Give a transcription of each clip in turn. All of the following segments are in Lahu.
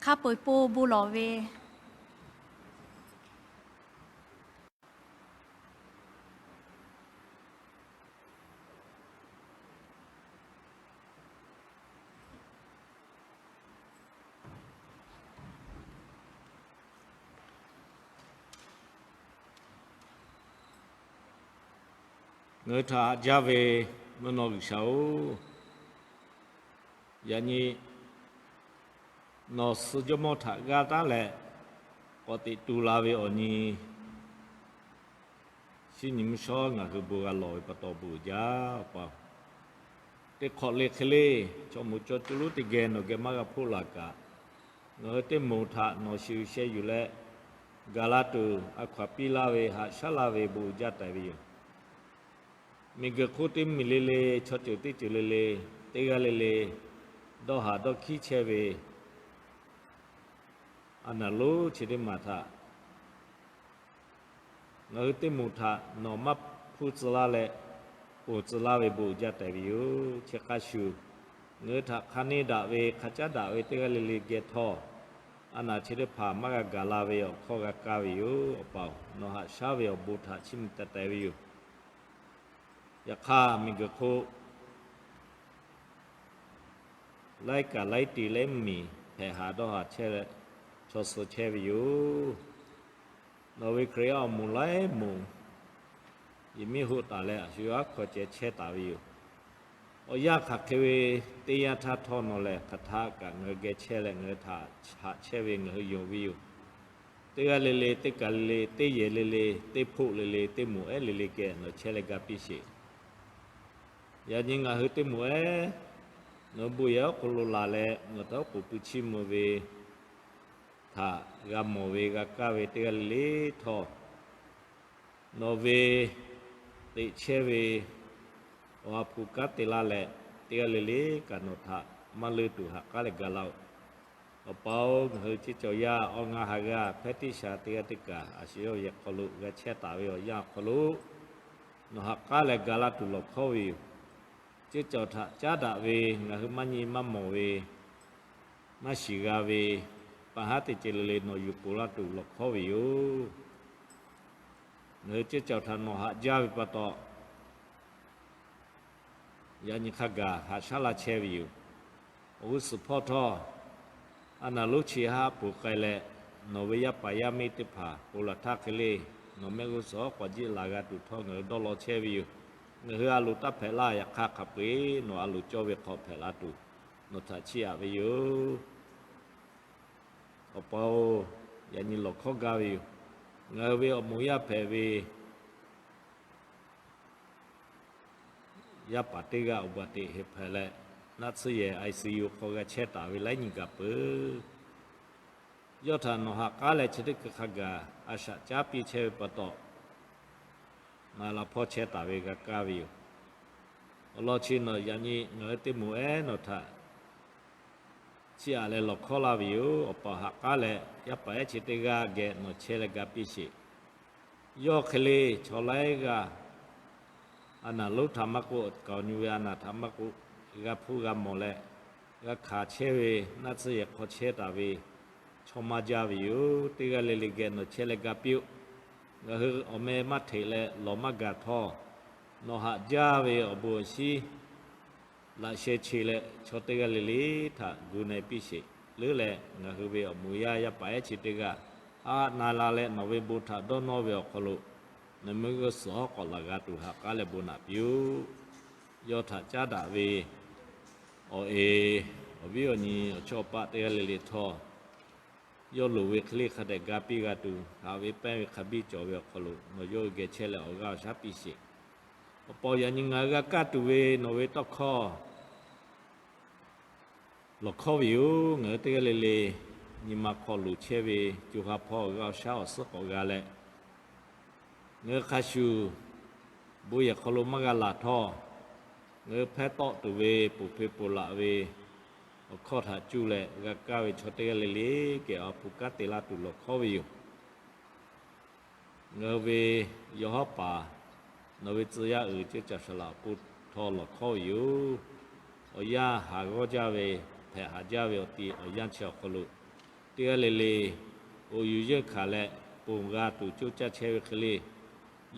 hk'a peu-eˬ po bon lawˬ ve Ngaˬ hui htaꞈ haꞈ jaˇ ve mvuhˇ naw G'uiˬsha-oˬ, yaꞈ nyi nawˬ suh jawˇmawˇ htaꞈ g'aˇ taˉ leh k'awꞈ teꞈ tu la ve awˬ nyi shinˉ nyi mvuhˇ shawˉ ngaˬ hui bon g'a lawˬ ve pa taw bon uiˍ jaˇ, Awˬ pa-oˬ. Teˇ hk'awꞈ le hk'e le, chaw moˍ caw cuˇ lonˉ teˇ geh nawˬ geh maˇ g'a hpoˆ laˬ kaꞈ, ngaˬ hui teˇ moˍ htaꞈ nawˬ shiˍ uiˍ sheh yuˬ leh gaˬ la tuˬ, a hkaw-anˬ piˇ laˇ ve, haꞈ shaˉ laˇ ve bon uiˍ jaˇ tehꞈ ve yoˬ. Miˬguiˬ hk'oˆ teˇ miˬ le le, chaw ceuˬ teˇ ceuˬ le le, teˇ g'aˇ le le dawˇ haˍ dawˇ hkiˉ chehˇ ve a naˍ lonˉ chi teˇ maˬ htaꞈ ngaˬ hui teˇ moˍ htaꞈ nawˬ maˇ hpuˇ tcuh laˇ leh ponˬ tcuh laˇ ve bon uiˍ jaˇ tehꞈ ve yoˬ. Chi hk'a shuˍ, ngaˬ hui htaꞈ hk'a neˇ daꞈ ve, hk'a caˉ daꞈ ve teˇ g'aˇ le le geh htawˇ, a naˍ chi teˇ hpaˍ maˇ g'a gaˬ la ve awˬ hkawˇ g'a kaˇ ve yoˬ. Awˬ pa-oˬ, nawˬ haꞈ shaˉ ve awˬ bon htaꞈ chiˇ mvuh teh teh ve yoˬ. Yaꞈ hk'aˇ, miˬguiˬ hk'oˆ laiˉ kaˍ laiˉ ti laiˉ miˬ hpehꞈ haˍ dawˇ haˍ chehˇ leh chaw suh chehˇ ve yoˬ. Nawˬ ve Hkriꞈ yaˇ awˬ moˍ laiˉ moˍ yehˬ miˉ hoˆ taˍ leh, a shu aˉ hkaw ceh chehˇ taˍ ve yoˬ. Awˬ yanˇ hk'aˬ hk'e ve teˇ yanˇ htaˇ htawˇ nawˬ lehˬ hk'aˬ htaˆ kaꞈ ngaˬ hui geh chehˇ leh ngaˬ hui htaꞈ haꞈ chehˇ ve ngaˬ hui yonˍ ve yoˬ. Teˇ g'aˇ le le, teˇ kaˍ le le, teˇ yehˬ le le, teˇ hpoˆ le le, teˇ moˍ ehˉ le le geh nawˬ chehˇ leh ga piˇ sheˍ. Yaꞈ nyi ngaˬ hui teˇ moˍ ehˉ nawˬ bon yehˬ awˬ hk'aw lo laˬ leh, nawˬ htaꞈ oˉ k'oˍ pui chiˇ mvuh ve htaꞈ g'a mawˬ ve g'a kaˇ ve teˇ g'aˇ le le htawˇ, nawˬ ve teꞈ chehˇ ve awˬ ha hpu kanˉ te laˇ leh, teˇ g'aˇ le le kaꞈ nawˬ htaꞈ maˇ leuˆ tuˬ ha k'aˉ leh ga laˇ-oˆ. Awˬ pa-oˬ, ngaˬ hui ceˇ cawˬ yaˇ awˬ ngaˇ ha g'aˇ hpehˇ teˇ sha teˇ g'aˇ teˇ kaꞈ a shu yawˇ ve yehˬ hk'aw lo g'a chehˇ taˍ ve awˬ yanˇ awˬ hk'aw lo nawˬ ha k'aˉ leh ga laˇ tuˬ lawˬ hkawˉ ve yoˬ. Ceˇ cawˬ htaꞈ caˉ daꞈ ve, ngaˬ hui maˇ nyi maˇ mawˬ ve, maˇ shiˍ g'a ve, pa haˉ teˇ ceuˬ le le nawˬ yuˬ poˬ laˇ tuˬ lawˬ hkawˉ ve yoˬ. Ngaˬ hui ceˇ cawˬ htaꞈ nawˬ haꞈ jaˇ ve pa taw, yaꞈ nyi hk'a gaˬ haꞈ shaˉ laˇ chehˇ ve yoˬ. Awˬ g'uˇ suhˍ hpawˇ htawˇ, a naˍ lonˉ chi haˉ poˬ k'ai leh, nawˬ ve yaˇ paˍ yaˇ miˇ teˇ hpaˍ ponˬ laˬ htaˇ hk'e le, nawˬ mehˆ g'uˇ suhˍ hawˉ k'awꞈ jiˆ laˬ g'a tuˬ htawˇ ngaˬ hui dawˇ law chehˇ ve yoˬ. Ngaˬ hui a loˍ taˇ hpehꞈ laˇ, yaꞈ hk'aˇ hk'a peu-eˬ nawˬ a loˍ cawˇ ve hk'aw hpehꞈ la tuˬ nawˬ htaꞈ chiˇ aꞈ ve yoˬ. Awˬ pa-oˬ, yaꞈ nyi lawˬ hkawˉ gaˇ ve yoˬ. Ngaˬ hui ve awˬ moˍ yaˇ hpehꞈ ve yaˇ paˍ teˇ g'aˇ awˬ baˬ teꞈ heh hpehꞈ leh, naˆ tsuhˇ yehˬ I C U hk'aw g'a chehˇ taˍ ve laiˉ nyi gaˬ peuˬ. Yawˇ htaꞈ nawˬ ha k'aˉ leh chi teˇ hkui hk'a gaˬ a shaꞈ caˉ piˇ chehˇ ve pa taw, ngaˬ la hpawˇ chehˇ taˍ ve g'a kaˇ ve yoˬ. Awˬ lawn chi nawˬ yaꞈ nyi ngaˬ hui teˇ moˍ ehˉ nawˬ htaꞈ chiˇ aꞈ leh lawˬ hkawˉ laˇ ve yoˬ. Awˬ pa-oˬ, ha k'aˉ leh yaˇ paˍ ehˉ chi teˇ g'aˇ geh nawˬ chehˇ leh ga piˇ sheˍ. Yawˇ hk'e le chaw laiˉ g'aˇ a naˍ lonˉ htaꞈ maˇ k'oˆ, kaoˬ nyu ve a naˍ htaꞈ maˇ k'oˆ, g'a hpuˇ g'a mawˬ leh g'a hkanˍ chehˇ ve, naˆ tsuhˇ yehˬ hk'aw chehˇ taˍ ve chaw maˇ jaˇ ve yoˬ. Teˇ g'aˇ le le geh nawˬ chehˇ leh ga piˇ-oˆ. Ngaˬ hui awˬ meh maˇ hteꞈ leh lawˬ maˇ gaˬ htawˇ, nawˬ haꞈ jaˇ ve awˬ bon awˬ shinˉ laꞈ sheh che leh chaw teˇ g'aˇ le le htaꞈ gu na-e piˇ sheˍ. Leuˉ leh ngaˬ hui ve awˬ moˍ yaˇ yaˇ paˍ ehˉ chi teˇ g'aˇ haꞈ na la leh nawˬ ve bon htaꞈ dawˇ nawˇ ve awˬ hk'aw lo, nawˬ mehˆ g'uˇ suhˍ hawˉ k'awꞈ laˬ g'a tuˬ ha k'aˉ leh bon naꞈ piˇ-oˆ. Yawˇ htaꞈ caˉ daꞈ ve awˬ e, awˬ viˉ awˬ nyi awˬ chawˇ awˬ paˆ teˇ g'aˇ le le htawˇ, yawˇ loˍ ve hk'e le hk'a dehꞈ ga piˇ g'a tuˬ, haꞈ ve pehnˇ ve hk'a biˇ cawˬ ve awˬ hk'aw lo nawˬ yawˇ hui geh chehˇ leh awˬ g'aˇ awˬ shaˉ piˇ sheˍ. Awˬ pa-oˬ, yaꞈ nyi ngaˬ hui g'a kaˇ tuˬ ve nawˬ ve tawˇ hkawˇ lawˬ hkawˉ ve yoˬ. Ngaˬ hui teˇ g'aˇ le le nyi ma hk'aw loˍ chehˇ ve co ha hpawˇ awˬ g'aˇ awˬ shaˉ awˬ suhˉ k'awꞈ g'a leh, ngaˬ hui hk'a shuˍ bon yehˬ hk'aw lo maˇ g'a laˬ htawˇ, ngaˬ hui hpehˇ tawˆ tuˬ ve ponˬ hpe ponˬ laꞈ ve awˬ hkawˇ htaꞈ cuˇ leh g'a kaˇ ve chaw teˇ g'aˇ le le geh awˬ ha hpu kanˉ te laˇ tuˬ lawˬ hkawˉ ve yoˬ. Ngaˬ hui ve yawˇ hawˉ paˍ nawˬ ve tcuh yaˇ uiˍ ceˇ caˬ saˍ laꞈ awˬ pon htawˇ lawˬ hkawˉ ve yoˬ. Awˬ yanˇ haˍ g'awˇ jaˇ ve, hpehꞈ haˍ jaˇ ve awˬ ti awˬ yanˇ chi awˬ hk'aw lo, teˇ g'aˇ le le awˬ yuˬ yeunˇ hkanˍ leh ponˬ g'a tuˬ coˇ caˇ chehˇ ve hk'e le,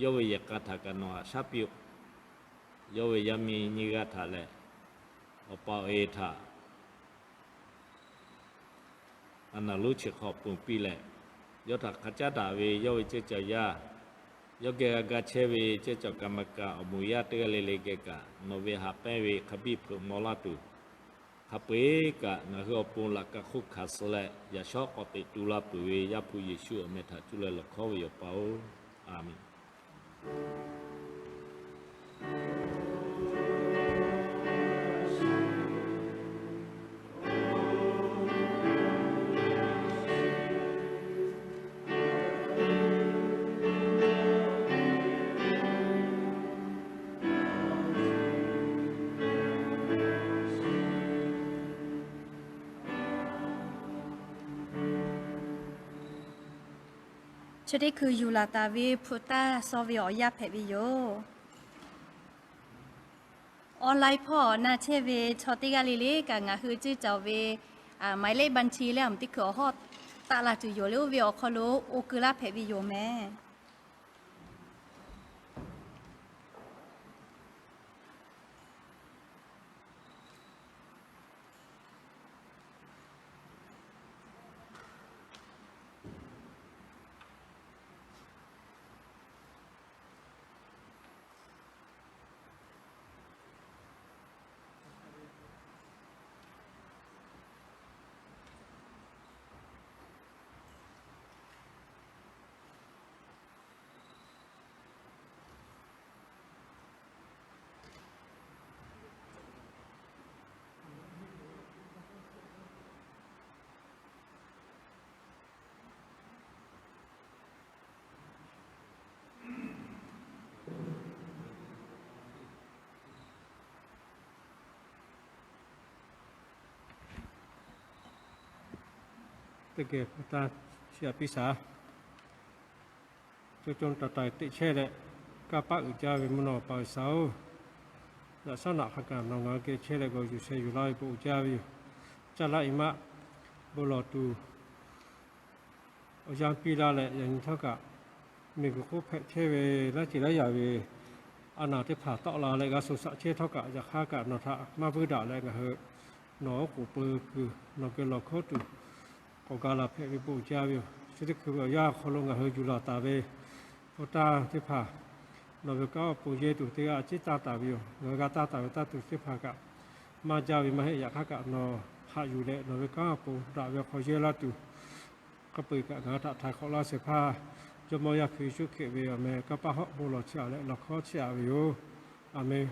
yawˇ ve yehˬ k'a htaꞈ kaꞈ nawˬ haꞈ shaˉ piˇ-oˆ. Yawˇ ve yaˇ miˇ nyiˇ g'aˇ htaꞈ leh, awˬ pa awˬ e htaꞈ a naˬ lonˉ chi hk'aw ponˬ piˇ leh, yawˇ htaꞈ hk'a caˉ daꞈ ve yawˇ ve cehˇ cawˬ yaˇ, yawˇ geh g'a ga chehˇ ve cehˇ cawˬ kaˍ maˍ kaꞈ awˬ moˍ yaˇ teˇ g'aˇ le le geh kaꞈ nawˬ ve haꞈ pehnˇ ve hk'a biˇ hpeuꞈ maw laˇ tuˬ, hk'a peu-eˬ kaꞈ ngaˬ hui awˬ pon laꞈ ka hk'oˆ hkanˍ suh leh, yaꞈ shawˉ k'awꞈ teꞈ tu la peuˬ ve Yaˇ hpu Yeˍsuˆ awˬ meh htaꞈ cuˇ leh lawˬ hkawˉ ve yoˬ, Awˬ pa-oˬ. Aˍmenˍ. Chi teˇ hkui yuˬ laˬ taˍ ve hpu taˇ suh ve awˬ yanˇ hpehꞈ ve yoˬ. Online hpawˇ na chehˇ ve chaw teˇ g'aˇ le le kaꞈ ngaˬ hui ceuˇ cawˬ ve หมายเลขบัญชี leh awˬ moˍ teˇ hkui awˬ hawˉ taˆ la tuˬ yoˬ leh, oˇ ve awˬ hk'aw lo oˇ keu laˇ hpehꞈ ve yoˬ mehˍ. Teˇ geh hpu taˇ chiˇ aꞈ piˇ shaˍ. Cawˇ cawˇ taˍ taˍ teꞈ chehˇ leh, kanˇ paˆ uiˍ jaˇ ve mvuhˇ naw Awˬ pa G'uiˬsha-oˬ, yaꞈ shaˉ naꞈ hk'a gaˬ nawˬ ngaˬ hui geh chehˇ leh g'awˬ yuˬ sheh yuˬ laˇ ve bon uiˍ jaˇ ve yoˬ. Caˇ laˇ i maˆ bon lawˬ tuˬ awˬ yanˇ piˇ laˇ leh, yaꞈ nyi htawˇ kaꞈ miˬguiˬ hk'oˆ hpehꞈ chehˇ ve laiˉ ceuˬ laiˉ yaꞈ ve a naˬ teˇ hpaˍ tawˆ la leh g'a sho shaꞈ chehˇ htawˇ kaꞈ, yaꞈ hk'aˇ kaꞈ nawˬ htaꞈ maˇ vuiˇ daꞈ leh ngaˬ hui nawˬ oˉ k'oˍ pui kuiˬ nawˬ geh lawˬ hkawˉ tuˬ k'awꞈ ga laˬ hpehꞈ ve bon uiˍ jaˇ ve yoˬ. Chi teˇ hkui ve awˬ yanˇ awˬ hk'aw lo ngaˬ hui yuˬ laˬ taˍ ve hpu taˇ teˇ hpaˍ nawˬ ve kanˉ awˬ pon yehˇ tuˬ teˇ g'aˇ a ciˉ taˇ taˍ ve yoˬ. Ngaˬ hui g'a taˇ taˍ ve taˇ tuˬ teˇ hpaˍ kaꞈ maˇ jaˇ ve maˇ heˆ. Yaꞈ hk'aˇ kaꞈ nawˬ haꞈ yuˬ leh nawˬ ve kanˉ awˬ pon daꞈ ve awˬ hk'aw yehˇ laˇ tuˬ, hk'a peu-eˬ kaꞈ ngaˬ hui htaꞈ htaiˍ hk'awꞈ laˇ shehˍ hpaˇ Jawˇmawˇ Yaˇ Hkriꞈ Yeˍsuˆ Hkriꞈ ve awˬ meh kanˇ paˆ hawˆ bon lawˬ chiˇ aꞈ leh lawˬ hkawˉ chiˇ aꞈ ve yoˬ. Aˍmenˍ.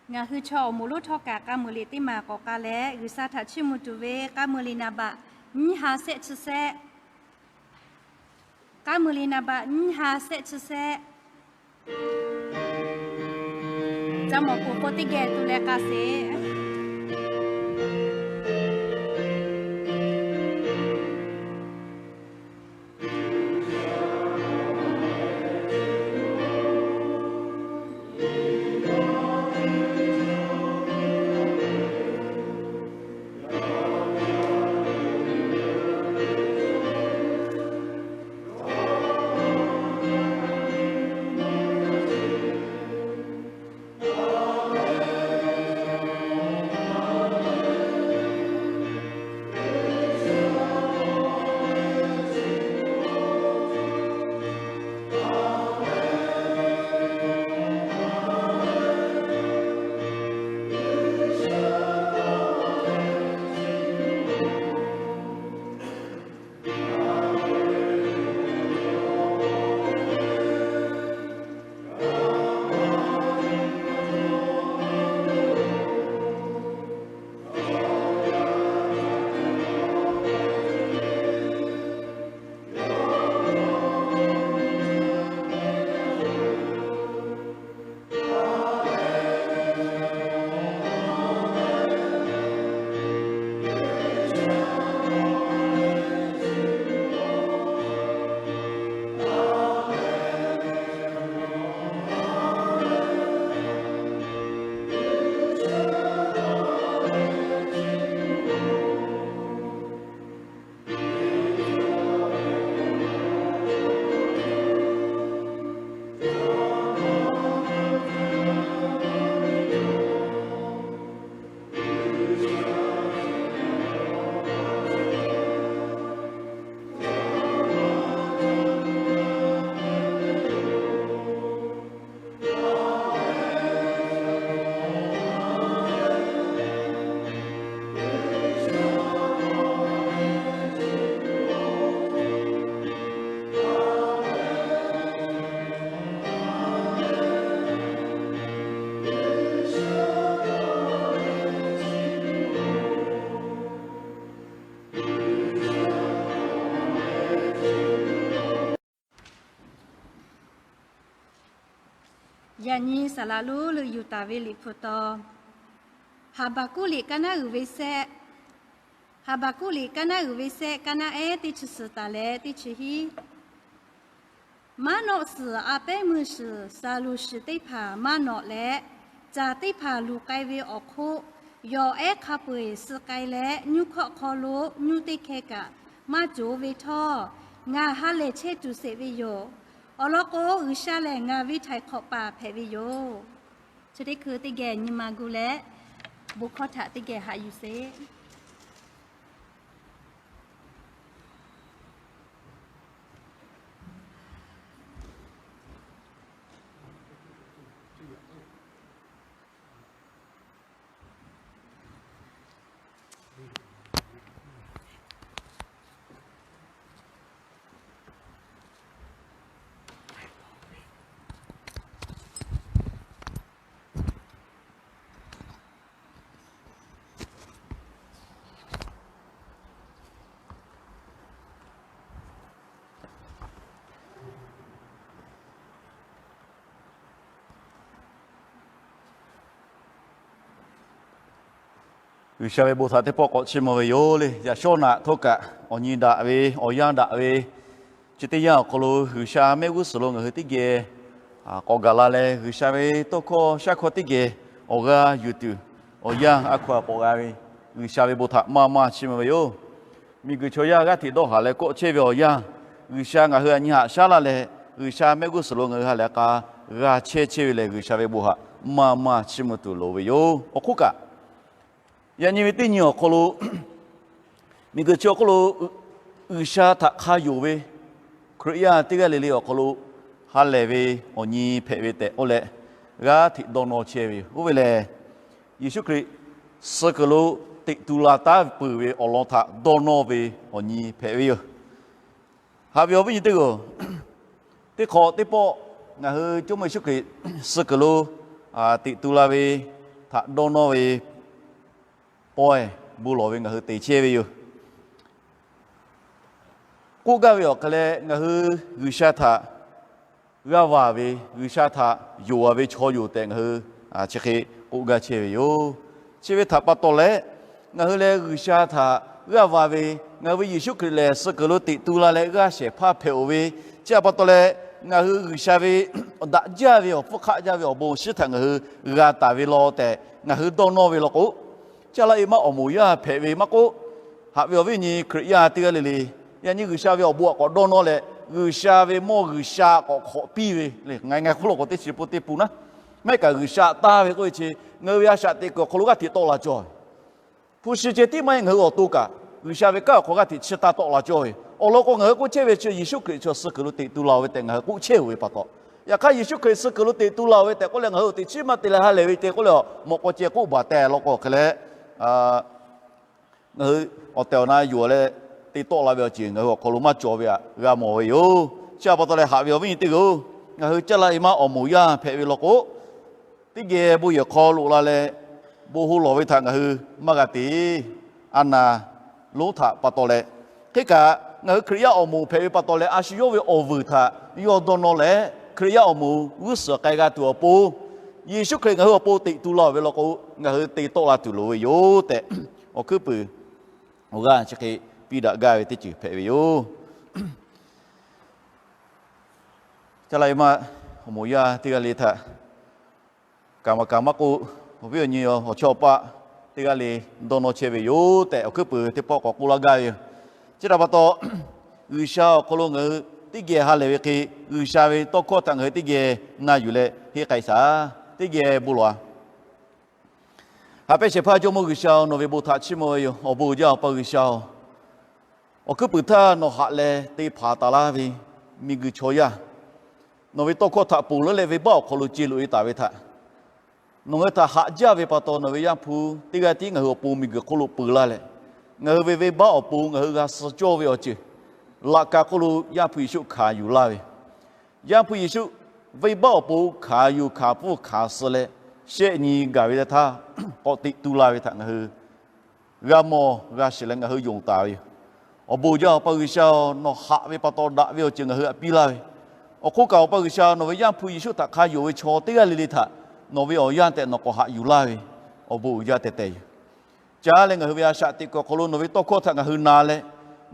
Ngaˬ hui chaw awˬ moˍ lonˉ htawˇ kaꞈ k'a muiˬ liꞈ teˇ maˬ k'awꞈ k'a leh, G'uiˬsha htaꞈ chiˇ mvuh tuˬ ve k'a muiˬ liꞈ naˍ baꞈ nyiˇ ha shehˆ chi shehˆ, k'a muiˬ liꞈ naˍ baꞈ nyiˇ ha shehˆ chi shehˆ, ca mawˬ k'oˍ k'o teˇ geh tu leh k'a sheˍ. Yaꞈ nyi saˍ laꞈ lonˉ leuꞈ yuˬ taˍ ve liꞈ hpu taw, Haˍbaˍkuˆ liꞈ kaˇ naˉ uiˍ ve sehˆ, Haˍbaˍkuˆ liꞈ kaˇ naˉ uiˍ ve sehˆ, kaˇ naˉ ehˉ teˇ chi suhˍ taˍ leh teˇ chi hiˉ. Maˉ nawˆ suhˍ a pehˉ meuˇ shiˍ, saˍ luˬ shiˍ teˇ hpaˍ maˇ nawꞈ leh, caˬ teˇ hpaˍ luˬ k'ai ve awˬ hk'oˆ, yawˬ ehˉ hk'a peu-eˬ suh k'ai leh, nyuˇ hkawˆ hk'aw lo nyuˇ teˇ hkeh kaꞈ maˇ cawˬ ve htawˇ, ngaˬ ha lehˬ chehˇ tuˬ sheˍ ve yoˬ. Awˬ lawn k'o, G'uiˬsha lehˬ ngaˬ ve htaiˍ hk'awꞈ paˍ hpehꞈ ve yoˬ. Chi teˇ hkui teˇ geh nyi ma gu leh, bon hkawˇ htaꞈ teˇ geh haꞈ yuˬ sheˍ. G'uiˬsha ve bon htaꞈ teˇ pawˆ k'awꞈ chiˇ mvuh ve yoˬ le. Yaꞈ shawˉ naꞈ htawˇ kaꞈ awˬ nyi daꞈ ve, awˬ yanˇ daꞈ ve, chi teˇ yanˇ awˬ hk'aw lo G'uiˬsha mehˆ g'uˇ suhˍ lo ngaˬ hui teˇ geh k'awꞈ gaˬ la leh, G'uiˬsha ve tawˇ hkawˇ shaˉ hkawˇ teˇ geh awˬ g'aˇ yuˬ tuˬ, awˬ yanˇ a hkaw-anˬ k'awꞈ g'a ve, G'uiˬsha ve bon htaꞈ maˇ maˇ chiˇ mvuh ve yoˬ. Miˬguiˬ chaw yaˇ g'aˇ hteꞈ dawˇ haˍ leh kawˆ chehˇ ve awˬ yanˇ, G'uiˬsha ngaˬ hui a nyi haꞈ shaˉ laˇ leh, G'uiˬsha mehˆ g'uˇ suhˍ lo ngaˬ hui ha lehˬ k'a g'a chehˇ chehˇ ve lehˬ, G'uiˬsha ve bon htaꞈ maˇ maˇ chiˇ mvuh tuˬ loˍ ve yoˬ. Awˬ hk'oˆ kaꞈ, yaꞈ nyi ve teˇ nyi awˬ hk'aw lo, miˬguiˬ chi awˬ hk'oˆ lo G'uiˬsha htaꞈ hk'a yonˍ ve Hkriꞈ yaˇ teˇ g'aˇ le le awˬ hk'aw lo ha lehˬ ve awˬ nyi hpehꞈ ve tehꞈ k'oˆ leh, g'aˇ hteꞈ dawˇ nawˇ chehˇ ve yoˬ. Oˇ ve lehˬ, Yeˍsuˆ Hkriꞈ suh kuiˬ lo teꞈ tu la taˉ peuˬ ve awˬ lawn htaꞈ dawˇ nawˇ ve awˬ nyi hpehꞈ ve yoˬ. Haꞈ ve awˬ viˉ nyi teˇ g'aˇ-oˬ, teˇ hk'awꞈ teˇ pawˆ ngaˬ hui Jawˇmawˇ Yeˍsuˆ Hkriꞈ suh kuiˬ lo teꞈ tu la ve htaꞈ dawˇ nawˇ ve pawehˇ bon lawˬ ve ngaˬ hui te chehˇ ve yoˬ. K'oˆ gaˇ ve awˬ hk'e leh, ngaˬ hui G'uiˬsha htaꞈ g'aˇ va ve, G'uiˬsha htaꞈ yonˍ-a ve chaw yoˬ tehꞈ ngaˬ hui chi hk'e k'oˆ gaˇ chehˇ ve yoˬ. Chi ve htaꞈ pa taw leh, ngaˬ hui lehˬ G'uiˬsha htaꞈ g'aˇ va ve, ngaˬ hui ve Yeˍsuˆ Hkriꞈ lehˬ suh kuiˬ lo teꞈ tu la leh g'aˇ shehˍ hpaˇ hpehꞈ-oˬ ve, chi htaꞈ pa taw leh, ngaˬ hui G'uiˬsha ve daꞈ jaˇ ve awˬ hpfuhˇ hk'aˆ jaˇ ve awˬ bon awˬ shinˉ htaꞈ ngaˬ hui g'a taˍ ve law tehꞈ ngaˬ hui dawˇ nawˇ ve law k'o, caˇ laˇ e maˇ awˬ moˍ yaˇ hpehꞈ ve maˇ k'oˆ, haꞈ ve awˬ viˉ nyi Hkriꞈ yaˇ teˇ g'aˇ le le, yaꞈ nyi G'uiˬsha ve awˬ bon htaꞈ k'awꞈ dawˇ nawˇ leh, G'uiˬsha ve mawˇ G'uiˬsha k'awꞈ hk'awꞈ piˇ ve le. Ngaˬ ngaˬ hk'oˆ lo k'o teˇ chi pun teˇ pun naˉ, maˇ heˆ kaꞈ G'uiˬsha taˇ ve k'oˆ ve chi ngaˬ hui ve a shaꞈ teꞈ kuiˬ awˬ hk'aw lo g'aˇ hteꞈ tawˆ la cawˇ ve. Hpu shi ceh tiˉ maˇ heˆ, ngaˬ hui awˬ to kaꞈ G'uiˬsha ve kanˉ awˬ hk'aw g'aˇ hteꞈ chi taˇ tawˆ la cawˇ ve. Awˬ lawn k'o, ngaˬ hui k'oˆ chehˇ ve chi Yeˍsuˆ Hkriꞈ chaw suh kuiˬ lo teꞈ tu la-oˬ ve tehꞈ ngaˬ hui k'oˆ chehˇ-oˬ ve pa taw, yaꞈ hk'aˇ Yeˍsuˆ Hkriꞈ suh kuiˬ lo teꞈ tu la-oˬ ve tehꞈ k'oˆ leh ngaˬ hui awˬ teꞈ chiˉ maˇ te leh ha lehˬ ve ceh k'oˆ leh, mawꞈ k'aw ceh k'oˆ baˬ tehꞈ law k'o hk'e leh, ngaˬ hui awˬ tehˬ awˬ na yuˬ leh te tawˆ la ve awˬ ceuˬ ngaˬ hui awˬ hk'aw lo maˇ cawˬ ve htaꞈ g'a mawˬ ve yoˬ. Chi htaꞈ pa taw leh haꞈ ve awˬ viˉ nyi teˇ g'aˇ-oˬ, ngaˬ hui caˇ laˇ e maˇ awˬ moˍ yaˇ hpehꞈ ve law k'o, teˇ geh bon yehˬ hk'aw loꞈ la leh bon ho lawˬ ve htaꞈ ngaˬ hui maˇ g'a te. A naˍ lonˉ htaꞈ pa taw leh, hk'e kaꞈ ngaˬ hui Hkriꞈ yaˇ awˬ moˍ hpehꞈ ve pa taw leh, a shu yawˇ ve awˬ vuiˬ htaꞈ yawˇ dawˇ nawˇ leh, Hkriꞈ yaˇ awˬ moˍ g'uˇ suhˍ k'ai g'a tuˬ awˬ pon, Yeˍsuˆ Hkriꞈ ngaˬ hui awˬ pon teꞈ tu la-oˬ ve law k'o, ngaˬ hui te tawˆ la tuˬ loˍ ve yoˬ tehꞈ, awˬ hkuiˉ puiˍ awˬ g'aˇ chi hk'e piˇ daꞈ gaˇ ve teˇ ceuˬ hpehꞈ ve yoˬ. Caˇ laˇ e maˇ awˬ moˍ yaˇ teˇ g'aˇ le htaꞈ kaꞈ maˇ kaꞈ maˇ k'oˆ, awˬ viˉ awˬ nyi awˬ chawˇ awˬ paˆ teˇ g'aˇ le dawˇ nawˇ chehˇ ve yoˬ tehꞈ, awˬ hkuiˉ puiˍ teˇ pawˆ k'awꞈ k'oˆ laˇ gaˇ ve yoˬ. Chi htaꞈ pa taw, G'uiˬsha awˬ hk'aw lo ngaˬ hui teˇ geh ha lehˬ ve hk'e, G'uiˬsha ve tawˇ hkawˇ htaꞈ ngaˬ hui teˇ geh na yuˬ leh henˇ k'ai shaˍ. Teˇ geh bon lawˬ-a. Haꞈ pehnˇ shehˍ hpaˇ Jawˇmawˇ G'uiˬsha-oˬ, nawˬ ve bon htaꞈ chiˇ mvuh ve yoˬ. Awˬ bon uiˍ jaˇ Awˬ pa G'uiˬsha-oˬ, awˬ hkuiˉ puiˍ htaˇ nawˬ haꞈ leh te hpanˍ taˍ laˇ ve miˬguiˬ chaw yaˇ, nawˬ ve tawˇ hkawˇ htaꞈ ponˬ leuˉ leh venˇbaˆ awˬ hk'aw lo ce loꞈ e taˍ ve htaꞈ, nawˬ ngaˬ hui htaꞈ haꞈ jaˇ ve pa taw, nawˬ ve Yaˇ hpu teˇ g'aˇ tiˉ ngaˬ hui awˬ pon miˬguiˬ hk'oˆ lo peu laˇ leh, ngaˬ hui ve venˇbaˆ awˬ pon ngaˬ hui g'a suh cawˇ ve awˬ ceuˬ laꞈ ka hk'oˆ lo Yaˇ hpu Yeˍsuˆ hkanˍ yuˬ laˇ ve, Yaˇ hpu Yeˍsuˆ venˇbaˆ awˬ pon hkanˍ yuˬ hkanˍ pfuhˇ hkanˍ suh leh, shehˆ nyi gaˬ ve teˇ htaˇ k'awꞈ teꞈ tu la ve htaꞈ ngaˬ hui g'a mawˬ g'a shiˍ leh ngaˬ hui yonˍ taˍ ve yoˬ. Awˬ bon jaˇ Awˬ pa G'uiˬsha-oˬ, nawˬ haꞈ ve pa taw daꞈ ve awˬ ceuˬ ngaˬ hui htaꞈ piˇ laˇ ve, Awˬ hk'oˆ kaꞈ Awˬ pa G'uiˬsha, nawˬ ve Yaˇ hpu Yeˍsuˆ htaꞈ hk'a yonˍ ve chaw teˇ g'aˇ le le htaꞈ nawˬ ve awˬ yanˇ tehꞈ nawˬ k'awꞈ haꞈ yuˬ laˇ ve awˬ bon uiˍ jaˇ tehˬ tehˬ yoˬ. Caˇ leh ngaˬ hui ve a shaꞈ teꞈ kuiˬ awˬ hk'aw lo nawˬ ve tawˇ hkawˇ htaꞈ ngaˬ hui na leh,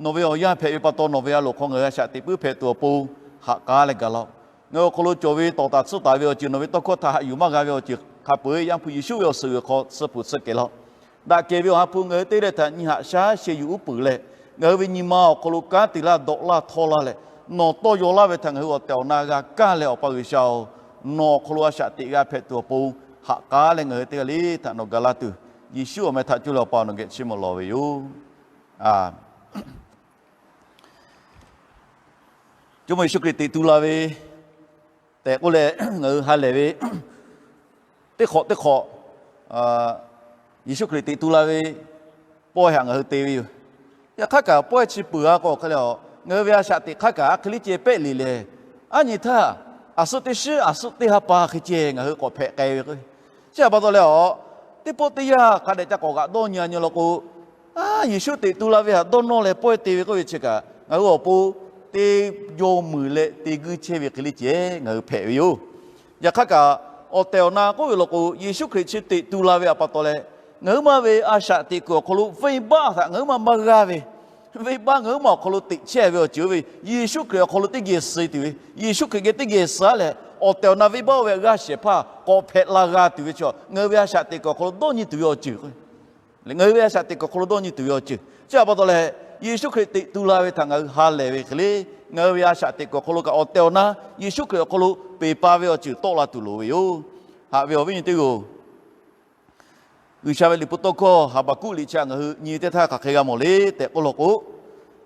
nawˬ ve awˬ yanˇ hpehꞈ ve pa taw nawˬ ve a loˍ hk'aw ngaˬ hui a shaꞈ teꞈ puiˉ hpehꞈ tuˬ awˬ pon haꞈ k'aˉ leh gaˬ laˇ-oˆ. Ngaˬ hui awˬ hk'aw lo cawˬ ve tawˍ taˍ tsuhˇ taˍ ve awˬ ceuˬ, nawˬ ve tawˇ hkawˇ htaꞈ haꞈ yuˬ maˇ g'a ve awˬ ceuˬ hk'a peu-eˬ Yaˇ hpu Yeˍsuˆ ve awˬ suhˍ g'uiˬ hk'aw suh peuˬ tsuhˇ kehˬ laˇ-oˆ. Daꞈ kehˬ ve awˬ ha hpu ngaˬ hui teˇ g'aˇ htaꞈ nyi haꞈ shaˉ sheh yuˬ uˉ peunˍ leh, ngaˬ hui ve nyi ma awˬ hk'aw lo kanˉ te laˇ, dawꞈ laˇ, htawˇ laˇ leh, nawˬ tawˇ yaw laˇ ve htaꞈ ngaˬ hui awˬ tehˬ awˬ na g'a kaˇ leh, Awˬ pa G'uiˬsha-oˬ, nawˬ awˬ hk'aw lo a shaꞈ teꞈ g'a hpehꞈ tuˬ awˬ pon haꞈ k'aˉ leh ngaˬ hui teˇ g'aˇ le htaꞈ nawˬ ga laˇ tuˬ, Yeˍsuˆ awˬ meh htaꞈ cuˇ leh Awˬ pa nawˬ geh chiˇ mvuh lawˬ ve yoˬ. Jawˇmawˇ Yeˍsuˆ Hkriꞈ teꞈ tu la ve tehꞈ k'oˆ leh, ngaˬ hui ha lehˬ ve teˇ hk'awꞈ teˇ hk'awꞈ Yeˍsuˆ Hkriꞈ teꞈ tu la ve pawehˇ htaꞈ ngaˬ hui te ve yoˬ. Yaꞈ hk'aˇ kaꞈ pawehˇ chi peuˬ-a k'o hk'e leh, ngaˬ hui ve a shaꞈ teꞈ hk'aˇ kaꞈ a hk'e le ceh pehˆ le leh, aˉ nyi htaˇ, aˬ suhˉ teˇ shiˉ aˬ suhˉ teˇ ha pa hk'e ceh ngaˬ hui k'awꞈ hpehꞈ k'ai ve k'o, chi htaꞈ pa taw leh a, teˇ pawˆ teˇ yanˇ hk'a dehꞈ ca k'awꞈ g'aꞈ dawˇ nyi-a nyi law k'o, a, Yeˍsuˆ teꞈ tu la ve htaꞈ dawˇ nawˇ leh pawehˇ te ve k'oˆ ve chi kaꞈ, ngaˬ hui awˬ pon teˇ yawˇ muiˬ leh te guiˇ chehˇ ve hk'e le ceh ngaˬ hui hpehꞈ ve yoˬ. Yaꞈ hk'aˇ kaꞈ, awˬ tehˬ awˬ na k'oˆ ve law k'o, Yeˍsuˆ Hkriꞈ chi teꞈ tu la ve htaꞈ pa taw leh, ngaˬ huiˉ ma ve a shaꞈ teꞈ kuiˬ awˬ hk'aw lo venˇbaˆ htaꞈ ngaˬ huiˉ ma maˇ g'a ve, venˇbaˆ ngaˬ huiˉ ma awˬ hk'aw lo teꞈ chehˇ ve awˬ ceuˬ oˇ ve Yeˍsuˆ Hkriꞈ awˬ hk'aw lo teˇ geh suh tuˬ ve, Yeˍsuˆ Hkriꞈ geh teˇ geh suh-a leh, awˬ tehˬ awˬ na venˇbaˆ oˇ ve htaꞈ g'a shehˍ hpaˇ k'awꞈ hpehꞈ la g'a tuˬ ve chaw, ngaˬ hui ve a shaꞈ teꞈ kuiˬ awˬ hk'aw lo dawˇ nyi tuˬ ve awˬ ceuˬ k'o, ngaˬ hui ve a shaꞈ teꞈ kuiˬ awˬ hk'aw lo dawˇ nyi tuˬ ve awˬ ceuˬ chi htaꞈ pa taw leh, Yeˍsuˆ Hkriꞈ teꞈ tu la ve htaꞈ ngaˬ hui ha lehˬ ve hk'e le, ngaˬ hui ve a shaꞈ teꞈ kuiˬ awˬ hk'aw lo kaꞈ awˬ tehˬ awˬ na Yeˍsuˆ Hkriꞈ awˬ hk'aw lo peˬ pa ve awˬ ceuˬ tawˆ la tuˬ loˍ ve yoˬ. Haꞈ ve awˬ viˉ nyi teˇ g'aˇ-oˬ, G'uiˬsha ve liꞈ hpu tawˇ hkawˇ Haˍbaˍkuˆ liꞈ chi htaꞈ ngaˬ hui nyi ve teˇ htaˇ hk'aˬ hk'e g'a mawˬ le tehꞈ k'oˆ law k'o,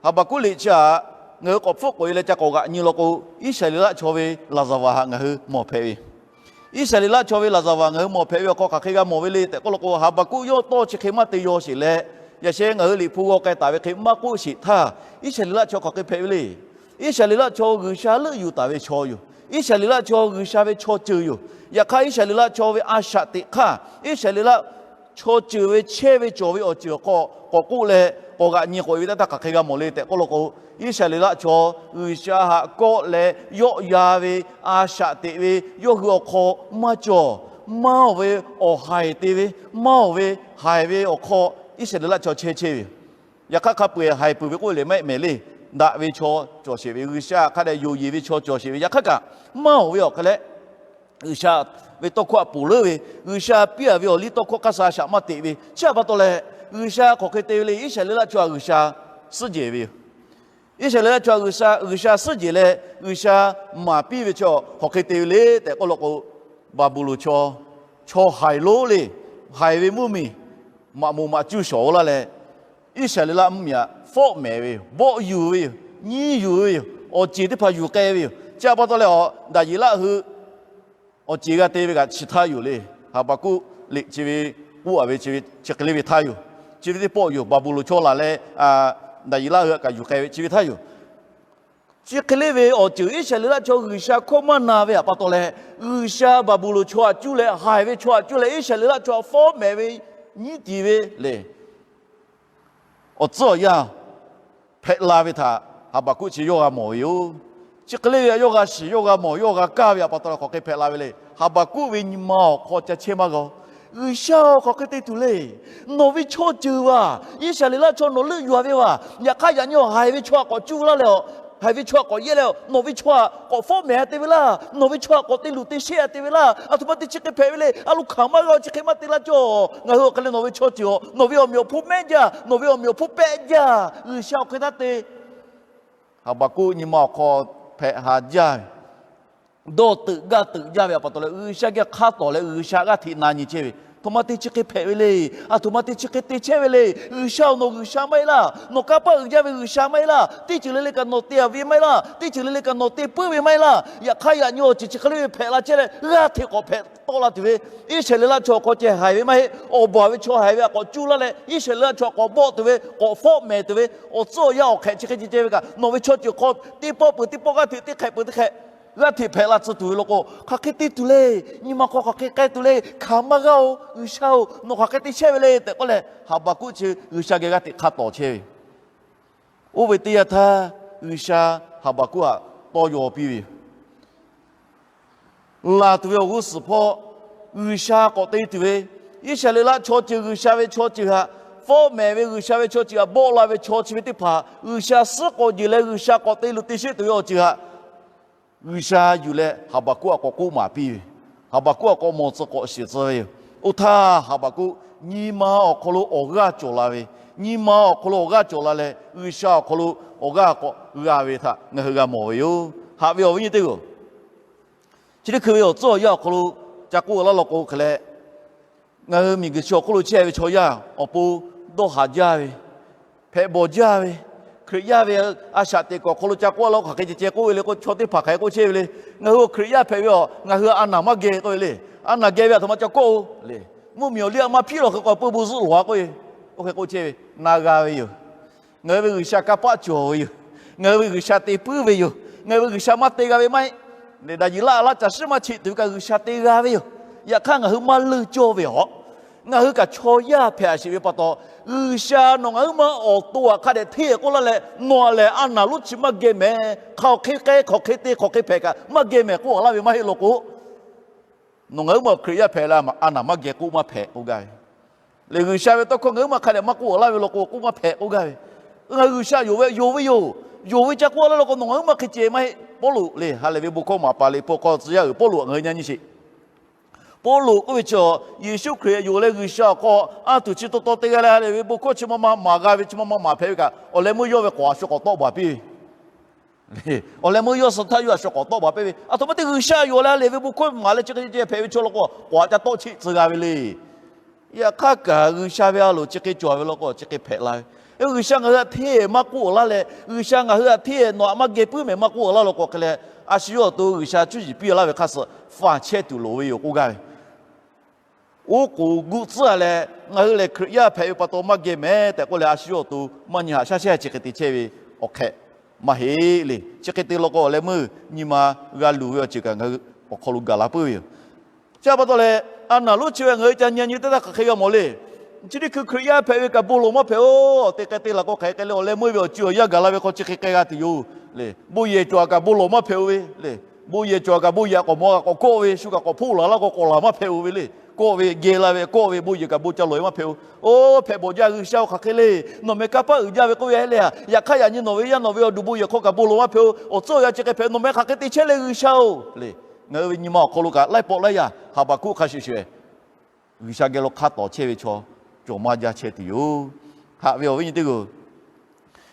Haˍbaˍkuˆ liꞈ chi htaꞈ ngaˬ hui k'awꞈ hpfuhˆ k'oꞈ-e leh ca k'awꞈ g'aꞈ nyi law k'o, Iˉsaˍreˍlaˆ chaw ve laˍzaˍvaˍ htaꞈ ngaˬ hui mawˬ hpehꞈ ve Iˉsaˍreˍlaˆ chaw ve laˍzaˍvaˍ ngaˬ hui mawˬ hpehꞈ ve awˬ hk'aw hk'aˬ hk'e g'a mawˬ ve le tehꞈ k'oˆ law k'o, Haˍbaˍkuˆ yawˇ tawˇ chi hk'e maˇ te yaw sheˍ leh, yaꞈ sheh ngaˬ hui liꞈ hpu g'aw k'ai taˍ ve hk'e maˇ k'oˆ sheˍ htaˇ, Iˉsaˍreˍlaˆ chaw hk'aˬ hk'e hpehꞈ ve le. Iˉsaˍreˍlaˆ chaw G'uiˬsha leuˆ yuˬ taˍ ve chaw yoˬ. Iˉsaˍreˍlaˆ chaw G'uiˬsha ve chaw ceuˬ yoˬ. Yaꞈ hk'aˇ Iˉsaˍreˍlaˆ chaw ve a shaꞈ teꞈ hk'aˇ, Iˉsaˍreˍlaˆ chaw ceuˬ ve chehˇ ve cawˬ ve awˬ ceuˬ awˬ hk'aw k'awꞈ k'oˆ leh k'awꞈ g'aꞈ nyi k'oꞈ-e ve teˇ htaˇ hk'aˬ hk'e g'a mawˬ le tehꞈ k'oˆ law k'o, Iˉsaˍreˍlaˆ chaw G'uiˬsha htaꞈ kawˆ leh yawˆ yan ve, a shaꞈ teꞈ ve, yawˇ hui awˬ hk'aw maˇ cawˬ, maˇ oˬ ve awˬ haiˬ te ve, maˇ oˬ ve haiˬ ve awˬ hk'aw Iˉsaˍreˍlaˆ chaw chehˇ chehˇ ve yoˬ. Yaꞈ hk'aˇ hk'a peu-eˬ haiˬ peuˬ ve k'oˆ lehˬ maˇ heˆ mehˍ le. Daꞈ ve chaw cawˬ sheˍ ve, G'uiˬsha hk'a dehꞈ yonˍ yeˬ ve chaw cawˬ sheˍ ve, yaꞈ hk'aˇ kaꞈ maˇ oˬ ve awˬ hk'e leh, G'uiˬsha ve tawˇ hkawˇ htaꞈ ponˬ leuˉ ve, G'uiˬsha piˇ-a ve awˬ liˇ tawˇ hkawˇ hk'a sha shaꞈ maˇ teꞈ ve, chi htaꞈ pa taw leh, G'uiˬsha hk'aˬ hk'e te ve le. Iˉsaˍreˍlaˆ chaw htaꞈ G'uiˬsha suhˉ jehˬ ve yoˬ. Iˉsaˍreˍlaˆ chaw G'uiˬsha, G'uiˬsha suhˉ jehˬ leh G'uiˬsha maˍ piˇ ve chaw hk'aˬ hk'e te ve le tehꞈ k'oˆ law k'o, Baˍbuˍlonˍ chaw, chaw haiˬ lonˉ le, haiˬ ve mvuhˇmiˬ maꞈ moˍ maꞈ cuˇ shawˍ-o laˇ leh, Iˉsaˍreˍlaˆ mvuhˇmiˬ htaꞈ fawˆ mehˍ ve yoˬ, bawˆ yuˬ ve yoˬ, nyiˇ yuˬ ve yoˬ, awˬ ceˬ teˇ hpaˍ yuˬ k'ai ve yoˬ. Chi htaꞈ pa taw leh, Daˍyeˍlaˆ hui awˬ ceˬ g'a te ve kaꞈ chi htaˇ yoˬ le. Haˍbaˍkuˆ liꞈ chi ve k'oˆ-a ve chi hk'e le ve htaˇ yoˬ. Chi ve teˇ pawˆ yoˬ. Baˍbuˍlonˍ chaw laˬ leh, Daˍyeˍlaˆ hui htaꞈ kaꞈ yuˬ k'ai ve chi ve htaˇ yoˬ. Chi hk'e le ve awˬ ceuˬ Iˉsaˍreˍlaˆ chaw G'uiˬsha hkawˇ maˇ na ve htaꞈ pa taw leh, G'uiˬsha Baˍbuˍlonˍ chaw htaꞈ cuˇ leh haiˬ ve chaw htaꞈ cuˇ leh Iˉsaˍreˍlaˆ chaw htaꞈ fawˆ mehˍ ve nyiˇ tiˍ ve le. Awˬ tcuhˉ awˬ yanˇ hpehꞈ la ve htaꞈ Haˍbaˍkuˆ chi yawˇ g'a mawˬ ve yoˬ. Chi hk'e le ve htaꞈ yawˇ g'a shiˍ, yawˇ g'a mawˬ, yawˇ g'a kaˇ ve htaꞈ pa taw leh hk'aˬ hk'e hpehꞈ la ve le. Haˍbaˍkuˆ ve nyi ma awˬ hk'aw ca chehˇ maˇ g'a-oˬ. G'uiˬsha-oˬ, hk'aˬ hk'e te tuˬ le. Nawˬ ve chaw ceuˬ vaˬ, Iˉsaˍreˍlaˆ chaw nawˬ leuˆ yuˬ-a ve vaˬ, yaꞈ hk'aˇ yaꞈ nyi awˬ haiˬ ve chaw htaꞈ k'awꞈ cuˇ laˇ leh, haiˬ ve chaw htaꞈ k'awꞈ yehˇ leh, nawˬ ve chaw htaꞈ k'awꞈ fawˆ mehˍ-a te ve laˇ. Nawˬ ve chaw htaꞈ k'awꞈ te luˬ te sheˆ-a te ve laˇ. A htoꞈ ma te chi hk'e hpehꞈ ve le. A lo hkanˍ maˇ g'a-oˬ, chi hk'e maˇ te laˇ cawˬ. Ngaˬ hui awˬ hk'e leh nawˬ ve chaw ceuˬ-oˬ, nawˬ ve awˬ meꞈ awˬ hponˇ mehˆ jaˇ, nawˬ ve awˬ meꞈ awˬ hponˇ pehˆ jaˇ. G'uiˬsha awˬ hk'e taˇ te. Haˍbaˍkuˆ nyi ma awˬ hk'aw hpehꞈ ha jaˇ ve, dawˇ teuꞈ gaˇ teuꞈ jaˇ ve htaꞈ pa taw leh, G'uiˬsha geh hk'a tawˍ leh G'uiˬsha g'aˇ hteꞈ na nyi chehˇ ve, a htoꞈ ma te chi hk'e hpehꞈ ve le. A htoꞈ ma te chi hk'e te chehˇ ve le. G'uiˬsha-oˬ, nawˬ G'uiˬsha maˇ heˆ laˇ. Nawˬ kanˇ paˆ uiˍ jaˇ ve G'uiˬsha maˇ heˆ laˇ. Teˇ ceuˬ le le kaꞈ nawˬ te-a ve maˇ heˆ laˇ. Teˇ ceuˬ le le kaꞈ nawˬ te puiˉ ve maˇ heˆ laˇ. Yaꞈ hk'aˇ yaꞈ nyi awˬ ceuˬ chi hk'e le ve hpehꞈ la chehˇ leh, g'aˇ hteꞈ k'awꞈ hpehꞈ tawˆ la tuˬ ve, Iˉsaˍreˍlaˆ chaw awˬ hk'aw ceh haiˬ ve maˇ heˆ. Awˬ baˬ ve chaw haiˬ ve htaꞈ k'awꞈ cuˇ laˇ leh, Iˉsaˍreˍlaˆ chaw htaꞈ k'awꞈ bawˆ tuˬ ve, k'awꞈ fawˆ mehˍ tuˬ ve, awˬ tcuhˉ awˬ yanˇ awˬ hk'ehꞈ chi hk'e ceh ceh ve kaꞈ, nawˬ ve chaw ceuˬ hk'aw teˇ pawˆ peuˬ teˇ pawˆ, g'aˇ hteꞈ teˇ hk'ehꞈ peuˬ teˇ hk'ehꞈ, g'aˇ hteꞈ hpehꞈ la tcuh tuˬ ve law k'o, hk'aˬ hk'e te tuˬ le. Nyi ma hk'aw hk'aˬ hk'e k'ai tuˬ le. Hkanˍ maˇ g'a-oˬ, G'uiˬsha-oˬ, nawˬ hk'aˬ hk'e te chehˇ ve le tehꞈ k'oˆ leh, Haˍbaˍkuˆ chi G'uiˬsha geh g'aˇ hteꞈ hk'a tawˍ chehˇ ve. Oˇ ve teˇ yanˇ htaˇ, G'uiˬsha Haˍbaˍkuˆ htaꞈ tawˇ yaw piˇ ve yoˬ. laˬ tuˬ ve awˬ g'uˇ suhˍ hpawˇ G'uiˬsha k'awꞈ te tuˬ ve, Iˉsaˍreˍlaˆ chaw ceuˬ G'uiˬsha ve chaw ceuˬ htaꞈ fawˉ mehˍ ve, G'uiˬsha ve chaw ceuˬ htaꞈ bawˆ la ve chaw chi ve teˇ hpaˍ G'uiˬsha suhˉ k'awꞈ jeuˬ leh G'uiˬsha k'awꞈ te luˬ te sheˆ tuˬ ve awˬ ceuˬ htaꞈ G'uiˬsha yuˬ leh Haˍbaˍkuˆ htaꞈ k'awꞈ k'oˆ maˍ piˇ ve, Haˍbaˍkuˆ htaꞈ k'awꞈ mawˬ tcuh k'awꞈ shiˍ tcuh ve yoˬ. Oˇ htaˇ Haˍbaˍkuˆ nyi ma awˬ hk'aw lo awˬ g'aˇ cawˬ la ve, nyi ma awˬ hk'aw lo awˬ g'aˇ cawˬ la leh G'uiˬsha awˬ hk'aw lo awˬ g'aˇ k'awꞈ g'a ve htaꞈ ngaˬ hui g'a mawˬ ve yoˬ. Haꞈ ve awˬ viˉ nyi teˇ g'aˇ-oˬ, chi teˇ hkui ve awˬ tcuhˉ awˬ yanˇ awˬ hk'aw lo ca k'oˆ laˇ law k'o hk'e leh, ngaˬ hui miˬguiˬ chi awˬ hk'oˆ lo chehˇ ve chaw yaˇ awˬ pon dawˇ haˍ jaˇ ve, hpehꞈ bawˬ jaˇ ve, Hkriꞈ yaˇ ve a shaꞈ teꞈ kuiˬ awˬ hk'aw lo ca k'oˆ laˇ k'o hk'aˬ hk'e ceh ceh k'oˆ ve le k'o, chaw teˇ hpaˍ hk'aˬ hk'e k'oˆ chehˇ ve le. Ngaˬ hui Hkriꞈ yaˇ hpehꞈ ve a, ngaˬ hui a naˬ maˇ geh k'oˆ ve le. A naˬ geh ve a htoꞈ ma ca kawˆ-o le. Mvuhˇmiˬ awˬ liˇ a maˇ hpiˉ lawˬ hk'e k'o peuˇ bon zuhˆ lawˬ-a k'oˆ ve, oˇ hk'e k'oˆ chehˇ ve na g'a ve yoˬ. Ngaˬ hui ve G'uiˬsha kanˇ paˆ cawˬ ve yoˬ. Ngaˬ hui ve G'uiˬsha te puiˉ ve yoˬ. Ngaˬ hui ve G'uiˬsha maˇ te g'a ve maˇ heˆ. Leh daꞈ jiˬ laˇ laˇ caˬ shiˉ maˇ cheꞈ tuˬ ve kaꞈ G'uiˬsha te g'a ve yoˬ. Yaꞈ hk'aˇ ngaˬ hui maˇ leunˇ cawˇ ve a, ngaˬ hui kaꞈ chaw yaˇ hpehꞈ a sheˍ ve pa taw, G'uiˬsha nawˬ ngaˬ huiˉ ma awˬ to aꞈ hk'a dehꞈ hteˇ k'oˆ laˇ leh, nawˬ aꞈ lehˬ a naˬ lonˉ chi maˇ geh mehˍ. Hk'aˬ hk'e k'ai, hk'aˬ hk'e te, hk'aˬ hk'e hpehꞈ kaꞈ maˇ geh mehˍ k'oˆ laˇ ve maˇ heˆ law k'o, nawˬ ngaˬ huiˉ ma Hkriꞈ yaˇ hpehꞈ leh a naˬ maˇ geh k'oˆ maˇ hpehꞈ k'oˆ gaˇ ve. Leh G'uiˬsha ve tawˇ hkawˇ ngaˬ huiˉ ma hk'a dehꞈ maˇ k'oˆ laˇ ve law k'o k'oˆ maˇ hpehꞈ k'oˆ gaˇ ve. Ngaˬ hui G'uiˬsha yonˍ ve, yonˍ ve yoˬ. Yonˍ ve ca k'oˆ laˇ law k'o nawˬ ngaˬ huiˉ ma hk'e ceh maˇ heˆ. Pawˇluꞈ lehˬ ha lehˬ ve bon hkawˇ maˍ paˍ liꞈ hpu hk'aw tcuh yaˇ uiˍ Pawˇluꞈ ngaˬ hui nyi nyi sheˍ. Pawˇluꞈ k'oˆ ve chi Yeˍsuˆ Hkriꞈ yonˍ leh G'uiˬsha awˬ hk'aw a tuˬ chi taw taw te g'a leh ha lehˬ ve bon hkawˇ chi ma ma maˍ g'a ve chi ma ma maˍ hpehꞈ ve kaꞈ, awˬ leh meuˇ yawˇ ve k'awꞈ a shu k'awꞈ tawˆ baˬ piˇ ve. Awˬ leh meuˇ yawˇ suh htaˇ yawˇ a shu k'awꞈ tawˆ baˬ piˇ ve, aˬ htoꞈ ma te G'uiˬsha yonˍ leh ha lehˬ ve bon hkawˇ maˍ leh chi hk'e ceh hpehꞈ ve chaw law k'o k'awꞈ a ca tawˆ cheˆ tcuh g'a ve le. Yaꞈ hk'aˇ kaꞈ G'uiˬsha ve a loˍ chi hk'e cawˬ ve law k'o chi hk'e hpehꞈ la ve. G'uiˬsha ngaˬ hui htaꞈ hteˇ maˇ k'oˆ laˇ leh, G'uiˬsha ngaˬ hui htaꞈ hteˇ nawˬ aꞈ maˇ geh puiˉ mehˍ maˇ k'oˆ laˇ law k'o hk'e leh, a shu yawˇ awˬ to G'uiˬsha cuˇ yiˍ piˇ laˇ ve hk'a suh faˍ chehˇ tuˬ loˍ ve yoˬ k'oˆ gaˇ ve. Oˉ k'oˍ guˆ tcuhˉ-a leh ngaˬ hui lehˬ Hkriꞈ yaˇ hpehꞈ ve pa taw maˇ geh mehˍ tehꞈ k'oˆ leh, a shu yawˇ awˬ to maˇ nyi haꞈ shaˉ shehˇ chi hk'e te chehˇ ve awˬ hk'ehꞈ maˇ heˆ le. Chi hk'e te law k'o awˬ leh meuˇ nyi ma g'a luˬ ve awˬ ceuˬ kaꞈ ngaˬ hui awˬ hk'aw lo gaˬ la puiˉ ve yoˬ. Chi pa taw leh, a naˬ lonˉ chi ve ngaˬ hui ca nyi nyi teˇ htaˇ hk'aˬ hk'e g'a mawˬ le. Chi teˇ hkui Hkriꞈ yaˇ hpehꞈ ve kaꞈ bon lawˬ maˇ hpehꞈ-oˬ. Te k'ai te laˬ k'o hk'aˬ hk'e k'ai le, awˬ leh meuˇ ve awˬ ceuˬ awˬ yanˇ gaˬ la ve hk'aw chi hk'e k'ai g'a tuˬ yoˬ le. Bon yehˬ cawˬ kaꞈ bon lawˬ maˇ hpehꞈ-oˬ ve le. Bon yehˬ cawˬ kaꞈ bon yehˬ k'awꞈ mawˬ kaꞈ k'awꞈ kawˆ ve, shu kaꞈ k'awꞈ hpoˆ laˬ laˇ k'o k'awꞈ laˬ maˇ hpehꞈ-oˬ ve le. Kawˆ ve geh la ve, kawˆ ve bon yehˬ kaꞈ bon ca lawˬ-e maˇ hpehꞈ-oˬ. Oˇ hpehꞈ bawˬ jaˇ G'uiˬsha-oˬ, hk'aˬ hk'e le. Nawˬ meh kanˇ paˆ uiˍ jaˇ ve k'oˆ ve hehˉ le a. Yaꞈ hk'aˇ yaꞈ nyi nawˬ ve yaˇ nawˬ ve awˬ duˬ bon yehˬ hk'aw kaꞈ bon lawˬ maˇ hpehꞈ-oˬ. Awˬ tcuhˉ awˬ yanˇ chi hk'e hpehꞈ, nawˬ meh hk'aˬ hk'e te chehˇ le G'uiˬsha-oˬ le. Ngaˬ hui ve nyi ma awˬ hk'aw lo kaꞈ laiˉ pawˆ laiˉ yaˇ Haˍbaˍkuˆ hk'a shuˍ shuˍ G'uiˬsha geh lo hk'a tawˍ chehˇ ve chaw cawˬ maˇ jaˇ chehˇ tuˬ yoˬ. Haꞈ ve awˬ viˉ nyi teˇ g'aˇ,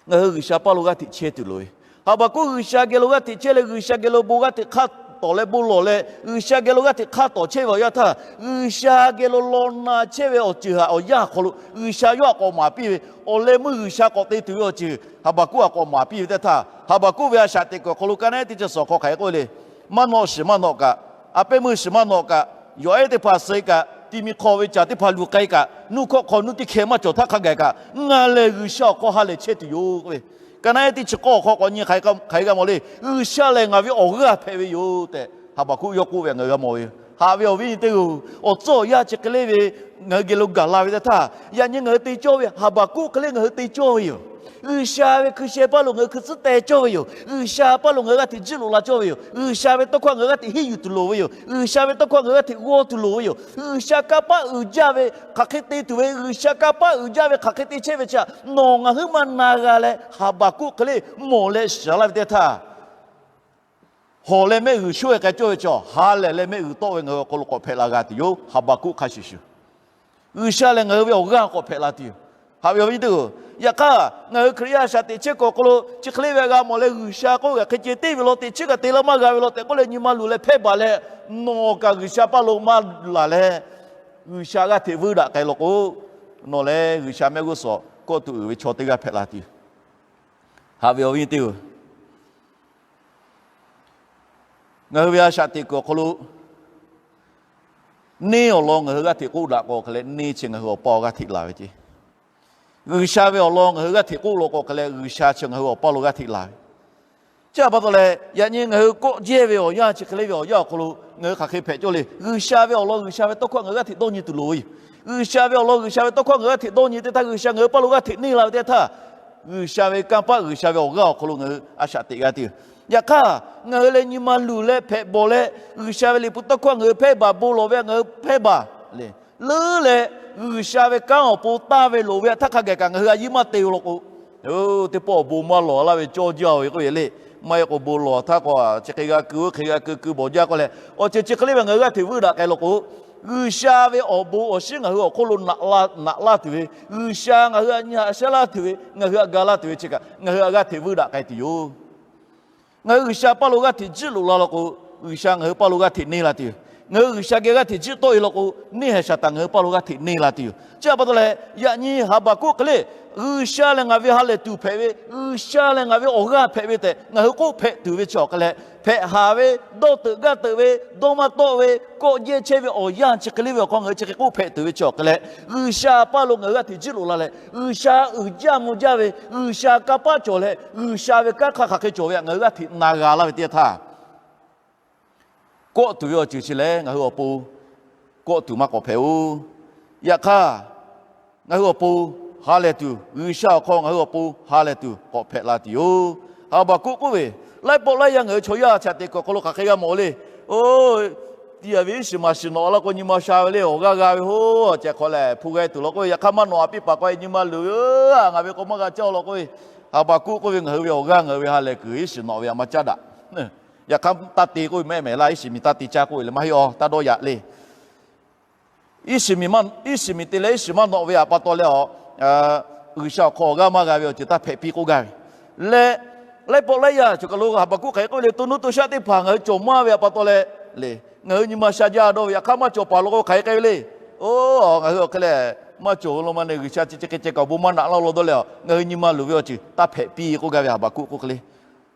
ngaˬ hui G'uiˬsha paˇ lo g'aˇ hteꞈ chehˇ tuˬ loˍ ve. Haˍbaˍkuˆ G'uiˬsha geh lo g'aˇ hteꞈ chehˇ leh G'uiˬsha geh lo bon g'aˇ hteꞈ hk'a tawˍ leh bon lawˬ leh G'uiˬsha geh lo g'aˇ hteꞈ hk'a tawˍ chehˇ ve awˬ yanˇ htaˇ, G'uiˬsha geh lo law na chehˇ ve awˬ ceuˬ htaꞈ awˬ yanˇ awˬ hk'aw lo G'uiˬsha yawˇ htaꞈ k'awꞈ maˍ piˇ ve, awˬ leh meuˇ G'uiˬsha k'awꞈ te tuˬ ve awˬ ceuˬ Haˍbaˍkuˆ htaꞈ k'awꞈ maˍ piˇ ve teˇ htaˇ, Haˍbaˍkuˆ ve a shaꞈ teꞈ kuiˬ awˬ hk'aw lo ka naˉ teˇ chi suhˍ awˬ hk'aw hk'aˬ hk'e k'oˆ ve le. Maˇ nawˆ shiˍ maˇ nawˆ kaꞈ, a pehˉ meuˇ shiˍ maˇ nawˆ kaꞈ, yawˬ ehˉ teˇ hpaˍ suh-e kaꞈ, ti mi hk'aw ve caˬ teˇ hpaˍ luˬ k'ai kaꞈ, nuˇ hkawˇ hk'aw nuˇ teˇ hkeh maˇ cawˬ htaˇ hk'a gaˬ kaꞈ, ngaˬ lehˬ G'uiˬsha awˬ hk'aw ha lehˬ chehˇ tuˬ yoˬ k'oˆ ve. Ka naˉ ehˉ teˇ chi k'awˇ awˬ hk'aw k'awꞈ nyi hk'aˬ hk'e g'a mawˬ le. G'uiˬsha lehˬ ngaˬ ve awˬ g'aˇ hpehꞈ ve yoˬ tehꞈ Haˍbaˍkuˆ yawˇ k'oˆ ve ngaˬ hui g'a mawˬ ve yoˬ. Haꞈ ve awˬ viˉ nyi teˇ g'aˇ, awˬ tcuhˉ awˬ yanˇ chi hk'e le ve ngaˬ hui geh lo gaˬ la ve teˇ htaˇ, yaꞈ nyi ngaˬ hui te cawˇ ve Haˍbaˍkuˆ hk'e le ngaˬ hui te cawˇ ve yoˬ. G'uiˬsha ve hkui sheh paˇ lo ngaˬ hui hkui tcuhˉ teh cawˇ ve yoˬ. G'uiˬsha paˇ lo ngaˬ hui g'aˇ hteꞈ jiˇ loꞈ la cawˇ ve yoˬ. G'uiˬsha ve tawˇ hkawˇ ngaˬ hui g'aˇ hteꞈ henˇ yuˬ tuˬ loˍ ve yoˬ. G'uiˬsha ve tawˇ hkawˇ ngaˬ hui g'aˇ hteꞈ g'aw tuˬ loˍ ve yoˬ. G'uiˬsha kanˇ paˆ uiˍ jaˇ ve hk'aˬ hk'e te tuˬ ve, G'uiˬsha kanˇ paˆ uiˍ jaˇ ve hk'aˬ hk'e te chehˇ ve chi htaꞈ nawˬ ngaˬ huiˉ maˇ na g'a leh Haˍbaˍkuˆ hk'e le mawˬ leh shiˍ laˇ ve teˇ htaˇ, hawˬ leh mehˆ g'uiˬ sho-e k'ai cawˇ ve chaw, ha lehˬ leh mehˆ g'uiˬ tawˆ ve ngaˬ hui awˬ hk'aw lo k'awꞈ hpehꞈ la g'a tuˬ yoˬ. Haˍbaˍkuˆ hk'a shuˍ shuˍ, G'uiˬsha lehˬ ngaˬ hui ve awˬ g'aˇ k'awꞈ hpehꞈ la tuˬ yoˬ. Haꞈ ve awˬ viˉ nyi teˇ g'aˇ, yaꞈ hk'aˇ ngaˬ hui Hkriꞈ yaˇ a shaꞈ teꞈ chehˇ kuiˬ awˬ hk'aw lo chi hk'e le ve g'a mawˬ leh G'uiˬsha k'oˆ ve hk'e ceh teˇ ve law teꞈ chiˉ kaꞈ te laˇ maˇ g'a ve law tehꞈ k'oˆ leh nyi ma luˬ leh hpehˇ baˬ leh, nawˬ kaꞈ G'uiˬsha paˇ lo maˇ laˬ leh, G'uiˬsha g'aˇ hteꞈ vuiˇ daꞈ k'ai law k'o, nawˬ lehˬ G'uiˬsha mehˆ g'uˇ suhˍ kawˆ tuˬ uiˍ ve chaw teˇ g'aˇ hpehꞈ la tuˬ yoˬ. Haꞈ ve awˬ viˉ nyi teˇ g'aˇ, ngaˬ hui ve a shaꞈ teꞈ kuiˬ awˬ hk'aw lo neˇ awˬ lawn ngaˬ hui g'aˇ hteꞈ k'oˆ daꞈ k'o hk'e leh, neˇ chi ngaˬ hui awˬ paˇ awˬ g'aˇ hteꞈ laˬ ve ce. G'uiˬsha ve awˬ lawn ngaˬ hui g'aˇ hteꞈ k'oˆ law k'o hk'e leh, G'uiˬsha chi ngaˬ hui awˬ paˇ lo g'aˇ hteꞈ laˬ ve. Chi htaꞈ pa taw leh, yaꞈ nyi ngaˬ hui kawˆ jehˇ ve awˬ yanˇ chi hk'e le ve awˬ yanˇ awˬ hk'aw lo ngaˬ hui hk'aˬ hk'e hpehꞈ cawˇ le. G'uiˬsha ve awˬ lawn G'uiˬsha ve tawˇ hkawˇ ngaˬ hui g'aˇ hteꞈ dawˇ nyi tuˬ loˍ ve yoˬ. G'uiˬsha ve awˬ lawn G'uiˬsha ve tawˇ hkawˇ ngaˬ hui g'aˇ hteꞈ dawˇ nyi teˇ htaˇ, G'uiˬsha ngaˬ hui paˇ lo g'aˇ hteꞈ neˇ la ve teˇ htaˇ, G'uiˬsha ve kanˇ paˆ G'uiˬsha ve awˬ g'aˇ awˬ hk'aw lo ngaˬ hui a shaꞈ teꞈ g'a tuˬ yoˬ. Yaꞈ hk'aˇ, ngaˬ hui leh nyi ma luˬ leh hpehꞈ bawˬ leh, G'uiˬsha ve liꞈ hpu tawˇ hkawˇ ngaˬ hui hpehˇ baˬ bon lawˬ ve htaꞈ ngaˬ hui hpehˇ baˬ le, leuˉ leh, G'uiˬsha ve kanˉ awˬ pon tanˇ ve loˍ ve htaˇ hk'a gaˬ kaꞈ ngaˬ hui a yiˇ maˇ te law k'o, teˇ pawˆ awˬ bon maˇ lawˬ laˇ ve cawˇ jaˇ ve k'oˆ ve le. Maˇ heˆ k'o bon lawˬ htaˇ k'o, chi hk'e g'a keu oˇ hk'e g'a keu keu bawˬ jaˇ k'oˆ leh, awˬ ceuˬ chi hk'e le ve ngaˬ hui g'aˇ hteꞈ vuiˇ daꞈ k'ai law k'o, G'uiˬsha ve awˬ bon awˬ shinˉ ngaˬ hui awˬ hk'oˆ lo naꞈ laˇ tuˬ ve, G'uiˬsha ngaˬ hui htaꞈ nyi haꞈ shaˉ laˇ tuˬ ve, ngaˬ hui htaꞈ ga laˇ tuˬ ve chi kaꞈ ngaˬ hui a g'aˇ hteꞈ vuiˇ daꞈ k'ai tuˬ yoˬ. Ngaˬ hui G'uiˬsha paˇ lo g'aˇ hteꞈ jiˆ loꞈ la law k'o, G'uiˬsha ngaˬ hui paˇ lo g'aˇ hteꞈ neˇ la tuˬ yoˬ. Ngaˬ hui G'uiˬsha geh g'aˇ hteꞈ jiˆ tawˆ e law k'o, neˇ haiˬ Saˍtanˍ ngaˬ hui paˇ lo g'aˇ hteꞈ neˇ la tuˬ yoˬ. Chi htaꞈ pa taw leh, yaꞈ nyi Haˍbaˍkuˆ hk'e le, G'uiˬsha lehˬ ngaˬ ve ha lehˬ tuˬ hpehꞈ ve, G'uiˬsha lehˬ ngaˬ ve awˬ g'aˇ hpehꞈ ve tehꞈ ngaˬ hui k'oˆ hpehꞈ tuˬ ve chi awˬ hk'e leh, hpehꞈ haˍ ve, dawˇ teuꞈ gaˇ teuꞈ ve, dawˇ maˇ tawˆ ve, kawˆ jehˇ chehˇ ve awˬ yanˇ chi hk'e le ve awˬ hk'aw ngaˬ hui chi hk'e k'oˆ hpehꞈ tuˬ ve chi awˬ hk'e leh, G'uiˬsha paˇ lo ngaˬ hui g'aˇ hteꞈ jiˆ loꞈ la leh, G'uiˬsha uiˍ jaˇ mvuh jaˇ ve, G'uiˬsha kanˇ paˆ cawˬ leh, G'uiˬsha ve kanˉ hk'aˇ hk'aˬ hk'e cawˬ ve htaꞈ ngaˬ hui g'aˇ hteꞈ na g'a laˇ ve teˇ yanˇ htaˇ, kawˆ tuˬ ve awˬ ceuˬ chi lehˬ ngaˬ hui awˬ pon kawˆ tuˬ maˇ k'awꞈ hpehꞈ oˬ. Yaꞈ hk'aˇ, ngaˬ hui awˬ pon ha lehˬ tuˬ, G'uiˬsha awˬ hk'aw ngaˬ hui awˬ pon ha lehˬ tuˬ k'awꞈ hpehꞈ la tuˬ yoˬ. Haˍbaˍkuˆ k'oˆ ve, laiˉ pawˆ laiˉ yaˇ ngaˬ hui chaw yaˇ chaꞈ teꞈ kuiˬ awˬ hk'aw lo hk'aˬ hk'e g'a mawˬ le. Oˇ, teˇ yanˇ ve iˉ shiˍ maˍ shiˍ nawꞈ la k'o nyi ma sha ve le, awˬ g'aˇ g'a ve hoˉ, ceh hk'aw lehˬ hpu g'a tuˬ law k'oˆ ve, yaꞈ hk'aˇ maˇ nawꞈ a piˇ paˍ k'o nyi ma luˬ ve, ngaˬ ve k'o maˇ g'a caˇ law k'oˆ ve, Haˍbaˍkuˆ k'oˆ ve, ngaˬ hui ve awˬ g'aˇ ngaˬ hui ve ha lehˬ kuiˬ iˉ shiˍ nawꞈ ve htaꞈ maˇ caˉ daꞈ. Yaꞈ hk'aˇ taˇ te k'oˆ ve mehˆ mehˍ laˇ, iˉ shiˍ miˬ taˇ te caˇ k'oˆ ve leh maˇ heˆ aw, taˇ dawˇ yaꞈ le. Iˉ shiˍ miˬ maˇ nawꞈ ve htaꞈ pa taw leh a, G'uiˬsha awˬ hk'aw awˬ g'aˇ maˇ g'a ve awˬ ceuˬ taˇ hpehꞈ piˇ k'oˆ gaˇ ve. Leh, laiˉ pawˆ laiˉ yaˇ cawˬ kaˬ lo Haˍbaˍkuˆ hk'aˬ hk'e k'oˆ ve le, to nuˇ to shaˆ teˇ hpaˍ ngaˬ hui cawˬ maˇ ve htaꞈ pa taw leh, le, ngaˬ hui nyi ma sha jaˇ dawˇ ve, yaꞈ hk'aˇ maˇ cawˬ paˍ law k'o hk'aˬ hk'e k'ai ve le. Oˇ, ngaˬ hui awˬ hk'e lehˬ maˇ cawˬ lo maˇ ne, G'uiˬsha chi chi hk'e ceh kaꞈ awˬ bon maˇ naꞈ laˇ law dawˇ leh a, ngaˬ hui nyi ma luˬ ve awˬ ceuˬ taˇ hpehꞈ piˇ k'oˆ gaˇ ve Haˍbaˍkuˆ k'oˆ hk'e le.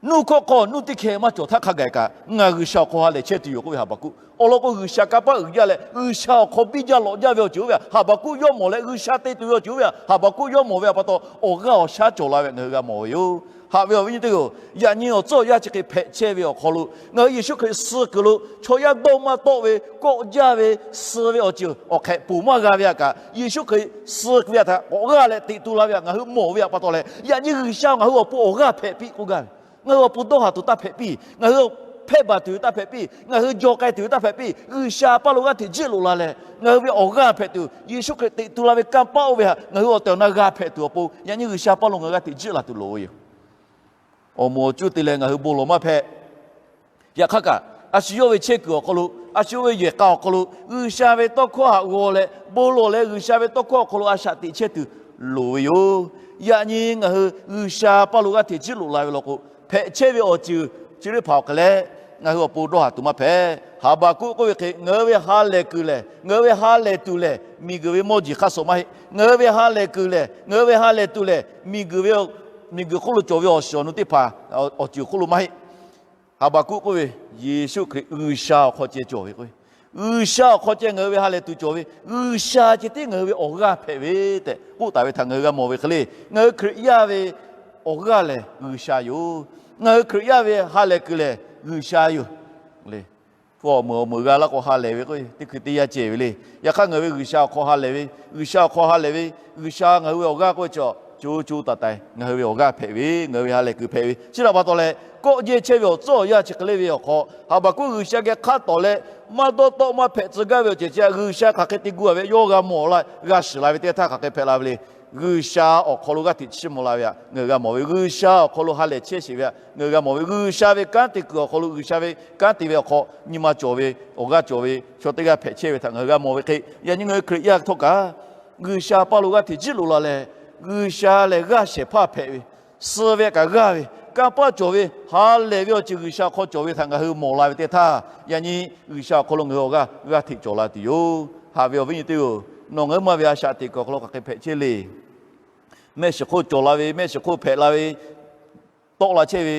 Nuˇ hkawˇ hk'aw nuˇ teˇ hkeh maˇ cawˬ htaˇ hk'a gaˬ kaꞈ ngaˬ G'uiˬsha awˬ hk'aw ha lehˬ chehˇ tuˬ yoˬ k'oˆ ve Haˍbaˍkuˆ. Awˬ lawn k'o G'uiˬsha kanˇ paˆ uiˍ jaˇ leh G'uiˬsha awˬ hk'aw biˇ jaˇ lawꞈ jaˇ ve awˬ ceuˬ oˇ ve htaꞈ Haˍbaˍkuˆ yawˇ mawˬ leh, G'uiˬsha te tuˬ ve awˬ ceuˬ oˇ ve htaꞈ Haˍbaˍkuˆ yawˇ mawˬ ve htaꞈ pa taw, awˬ g'aˇ awˬ shaˉ cawˬ la ve htaꞈ ngaˬ hui g'a mawˬ ve yoˬ. Haꞈ ve awˬ viˉ nyi teˇ hpaˍ-oˬ, yaꞈ nyi awˬ tcuhˉ awˬ yanˇ chi hk'e hpehꞈ chehˇ ve awˬ hk'aw lo ngaˬ hui Yeˍsuˆ Hkriꞈ suh kuiˬ lo chaw yaˇ dawˇ maˇ tawˆ ve, kawˆ jaˇ ve, suh ve awˬ ceuˬ awˬ hk'ehꞈ ponˬ maˇ g'a ve htaꞈ kaꞈ, Yeˍsuˆ Hkriꞈ suh kuiˬ ve htaꞈ k'awꞈ g'aˇ leh teꞈ tu la ve htaꞈ ngaˬ hui mawˬ ve htaꞈ pa taw leh, yaꞈ nyi G'uiˬsha ngaˬ hui awˬ pon awˬ g'aˇ hpehꞈ piˇ k'oˆ gaˇ ve, ngaˬ hui awˬ pon dawˇ haˍ tuˬ taˇ hpehꞈ piˇ, ngaˬ hui hpehˇ baˬ tuˬ ve taˇ hpehꞈ piˇ, ngaˬ hui jaw k'ai tuˬ ve taˇ hpehꞈ piˇ, G'uiˬsha paˇ lo g'aˇ hteꞈ jiˆ loꞈ la leh ngaˬ hui ve awˬ g'aˇ hpehꞈ tuˬ, Yeˍsuˆ Hkriꞈ teꞈ tu la ve kanˇ paˆ oˇ ve htaꞈ ngaˬ hui awˬ tehˬ awˬ na g'a hpehꞈ tuˬ awˬ pon, yaꞈ nyi G'uiˬsha paˇ lo ngaˬ hui g'aˇ hteꞈ jiˆ la tuˬ loˍ ve yoˬ. Awˬ moˍ awˬ cuˇ te leh ngaˬ hui bon lawˬ maˇ hpehꞈ. Yaꞈ hk'aˇ kaꞈ, a shu yawˇ ve chehˇ kuiˬ awˬ hk'aw lo, a shu yawˇ ve yehˬ k'a awˬ hk'aw lo G'uiˬsha ve tawˇ hkawˇ htaꞈ g'aw leh bon lawˬ leh, G'uiˬsha ve tawˇ hkawˇ awˬ hk'aw lo a shaꞈ teꞈ chehˇ tuˬ loˍ ve yoˬ. Yaꞈ nyi ngaˬ hui G'uiˬsha paˇ lo g'aˇ hteꞈ jiˆ loꞈ la ve law k'o, hpehꞈ chehˇ ve awˬ ceuˬ chi teˇ hpaˍ awˬ hk'e leh, ngaˬ hui awˬ pon dawˇ haˍ tuˬ maˇ hpehꞈ. Haˍbaˍkuˆ k'oˆ ve hk'e, ngaˬ hui ve ha lehˬ kuiˬ lehˬ, ngaˬ hui ve ha lehˬ tuˬ lehˬ, miˬguiˬ ve mawˇ jeˬ hk'aˇ suh maˇ heˆ. Ngaˬ hui ve ha lehˬ kuiˬ lehˬ, ngaˬ hui ve ha lehˬ tuˬ lehˬ, miˬguiˬ ve, miˬguiˬ hk'oˆ lo cawˬ ve awˬ shiˍ awˬ nu teˇ hpaˍ awˬ ceuˬ hk'oˆ lo maˇ heˆ. Haˍbaˍkuˆ k'oˆ ve, Yeˍsuˆ Hkriꞈ G'uiˬsha awˬ hk'aw ceh cawˬ ve k'o, G'uiˬsha awˬ hk'aw ceh ngaˬ hui ve ha lehˬ tuˬ cawˬ ve, G'uiˬsha ceh tiˉ ngaˬ hui ve awˬ g'aˇ hpehꞈ ve tehꞈ k'oˆ taˍ ve htaꞈ ngaˬ hui g'a mawˬ ve hk'e le. Ngaˬ hui Hkriꞈ yaˇ ve awˬ g'aˇ lehˬ G'uiˬsha yoˬ. Ngaˬ hui Hkriꞈ yaˇ ve ha lehˬ kuiˬ lehˬ G'uiˬsha yoˬ. Hpu awˬ meuˍ awˬ meuˍ g'a laˇ k'o ha lehˬ ve k'o, teˇ hkui teˇ yanˇ ceh ve le. Yaꞈ hk'aˇ ngaˬ hui ve G'uiˬsha awˬ hk'aw ha lehˬ ve, G'uiˬsha awˬ hk'aw ha lehˬ ve, G'uiˬsha ngaˬ hui ve awˬ g'aˇ k'oˆ ve chaw co co taiˍ taiˍ ngaˬ hui ve awˬ g'aˇ hpehꞈ ve, ngaˬ hui ve ha lehˬ kuiˬ hpehꞈ ve. Chi htaꞈ pa taw leh, kawˆ jehˇ chehˇ ve awˬ tcuhˉ awˬ yanˇ chi hk'e le ve awˬ hk'aw, Haˍbaˍkuˆ G'uiˬsha geh hk'aˇ tawˍ leh, maˇ dawˇ tawˆ maˇ hpehꞈ tcuh gaˇ ve awˬ ceuˬ chi htaꞈ G'uiˬsha hk'aˬ hk'e te gu a ve yawˇ g'a mawˬ la, g'a shiˍ la ve teˇ htaˇ hk'aˬ hk'e hpehꞈ la ve le. G'uiˬsha awˬ hk'aw lo g'aˇ hteꞈ chiˇ mvuh la ve htaꞈ ngaˬ hui g'a mawˬ ve, G'uiˬsha awˬ hk'aw lo ha lehˬ chehˇ sheˍ ve htaꞈ ngaˬ hui g'a mawˬ ve, G'uiˬsha ve kanˉ te kuiˬ awˬ hk'aw lo, G'uiˬsha ve kanˉ te ve awˬ hk'aw nyi ma cawˬ ve, awˬ g'aˇ cawˬ ve, chaw teˇ g'aˇ hpehꞈ chehˇ ve htaꞈ ngaˬ hui g'a mawˬ ve hk'e, yaꞈ nyi ngaˬ hui Hkriꞈ yaˇ htawˇ kaꞈ G'uiˬsha paˇ lo g'aˇ hteꞈ jiˆ loꞈ la leh, G'uiˬsha lehˬ g'aˇ shehˍ hpaˇ hpehꞈ ve, suh ve kaꞈ g'aˇ ve, kanˇ paˆ cawˬ ve, ha lehˬ ve awˬ ceuˬ G'uiˬsha awˬ hk'aw cawˬ ve htaꞈ ngaˬ hui mawˬ la ve teˇ htaˇ, yaꞈ nyi G'uiˬsha awˬ hk'aw lo ngaˬ hui awˬ g'aˇ g'aˇ hteꞈ cawˬ la tuˬ yoˬ. Haꞈ ve awˬ viˉ nyi teˇ-oˬ, nawˬ ngaˬ hui maˇ ve a shaꞈ teꞈ kuiˬ awˬ hk'aw lo hk'aˬ hk'e hpehꞈ chehˇ le. Mehˆ shiˍ hk'oˆ cawˬ la ve, mehˆ shiˍ hk'oˆ hpehꞈ la ve, tawˆ la chehˇ ve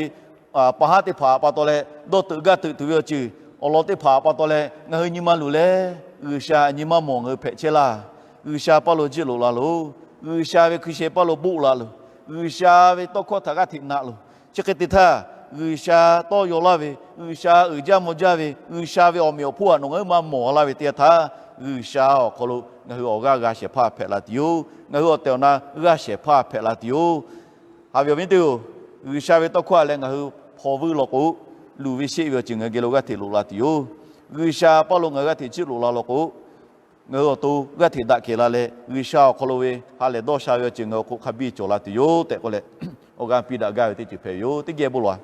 pa haˉ teˇ hpaˍ pa taw leh, dawˇ teuꞈ gaˇ teuꞈ tuˬ ve awˬ ceuˬ awˬ lawn teˇ hpaˍ pa taw leh, ngaˬ hui nyi ma luˬ leh G'uiˬsha nyi ma mawˬ ngaˬ hui hpehꞈ chehˇ laˇ. G'uiˬsha paˇ lo jiˆ loꞈ la loˬ. G'uiˬsha ve hkui sheh paˇ lo boˆ la loˬ. G'uiˬsha ve tawˇ hkawˇ htaꞈ g'aˇ hteꞈ naꞈ loˬ. Chi hk'e te htaˇ, G'uiˬsha tawˇ yaw laˇ ve, G'uiˬsha uiˍ jaˇ mvuh jaˇ ve, G'uiˬsha ve awˬ meꞈ awˬ hponˇ htaꞈ nawˬ ngaˬ hui maˇ mawˬ laˇ ve teˇ htaˇ, G'uiˬsha awˬ hk'aw lo ngaˬ hui awˬ g'aˇ g'a shehˍ hpaˇ hpehꞈ la tuˬ yoˬ. Ngaˬ hui awˬ tehˬ awˬ na g'aˇ shehˍ hpaˇ hpehꞈ la tuˬ yoˬ. Haꞈ ve awˬ viˉ teˇ-oˬ, G'uiˬsha ve tawˇ hkawˇ leh ngaˬ hui hk'aw vuiˇ law k'o, luˬ ve sheˆ ve awˬ ceuˬ ngaˬ hui geh lo g'aˇ hteꞈ loꞈ la tuˬ yoˬ. G'uiˬsha paˇ lo ngaˬ hui g'aˇ hteꞈ chiˇ loꞈ la law k'o, ngaˬ hui awˬ to g'aˇ hteꞈ daꞈ kehˬ la leh, G'uiˬsha awˬ hk'aw lo ve ha lehˬ dawˇ sha ve awˬ ceuˬ ngaˬ hui awˬ hk'oˆ hk'a biˇ cawˬ la tuˬ yoˬ tehꞈ k'oˆ leh, awˬ g'aˇ piˇ daꞈ gaˇ ve teˇ ceuˬ hpehꞈ ve yoˬ. Teˇ geh bon lawˬ-a.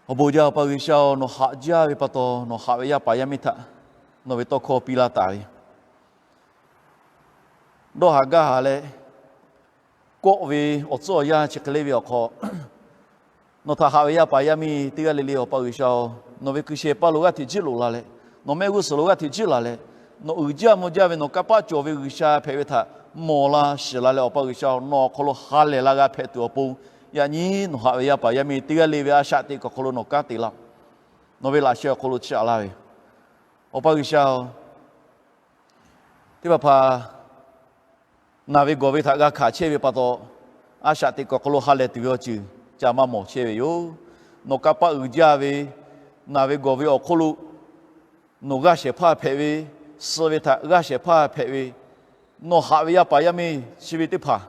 Awˬ bon jaˇ Awˬ pa G'uiˬsha-oˬ, nawˬ haꞈ jaˇ ve pa taw nawˬ haꞈ ve yaˇ paˍ yaˇ miˇ htaꞈ nawˬ ve tawˇ hkawˇ piˇ laˇ taˍ ve dawˇ haˍ gaˇ haˍ leh, kawˆ ve awˬ tcuhˉ awˬ yanˇ chi hk'e le ve awˬ hk'aw, nawˬ htaꞈ haꞈ ve yaˇ paˍ yaˇ miˇ teˇ g'aˇ le le Awˬ pa G'uiˬsha-oˬ, nawˬ ve hkui sheh paˇ lo g'aˇ hteꞈ jiˇ loꞈ la leh, nawˬ mehˆ g'uˇ suhˍ lo g'aˇ hteꞈ jiˇ laˬ leh, nawˬ uiˍ jaˇ mvuh jaˇ ve nawˬ kanˇ paˆ cawˬ ve G'uiˬsha hpehꞈ ve htaꞈ mawˬ la shiˍ la leh, Awˬ pa G'uiˬsha-oˬ, nawˬ awˬ hk'aw lo ha lehˬ la g'a hpehꞈ tuˬ awˬ pon, yaꞈ nyi nawˬ haꞈ ve yaˇ paˍ yaˇ miˇ teˇ g'aˇ le ve a shaꞈ teꞈ kuiˬ awˬ hk'aw lo nawˬ kanˉ te laˇ. Nawˬ ve laꞈ sheh awˬ hk'aw lo chiˇ aꞈ laˇ ve, Awˬ pa G'uiˬsha-oˬ, teˇ hpaˍ hpaˍ naˬ ve gawˬ ve htaꞈ g'a hkanˍ chehˇ ve pa taw, a shaꞈ teꞈ kuiˬ awˬ hk'aw lo ha lehˬ tuˬ ve awˬ ceuˬ ca maˇ mawˬ chehˇ ve yoˬ. Nawˬ kanˇ paˆ uiˍ jaˇ ve, naˬ ve gawˬ ve awˬ hk'oˆ lo nawˬ g'aˇ shehˍ hpaˇ hpehꞈ ve, suh ve htaꞈ g'aˇ shehˍ hpaˇ hpehꞈ ve, nawˬ haꞈ ve yaˇ paˍ yaˇ miˇ chi ve teˇ hpaˍ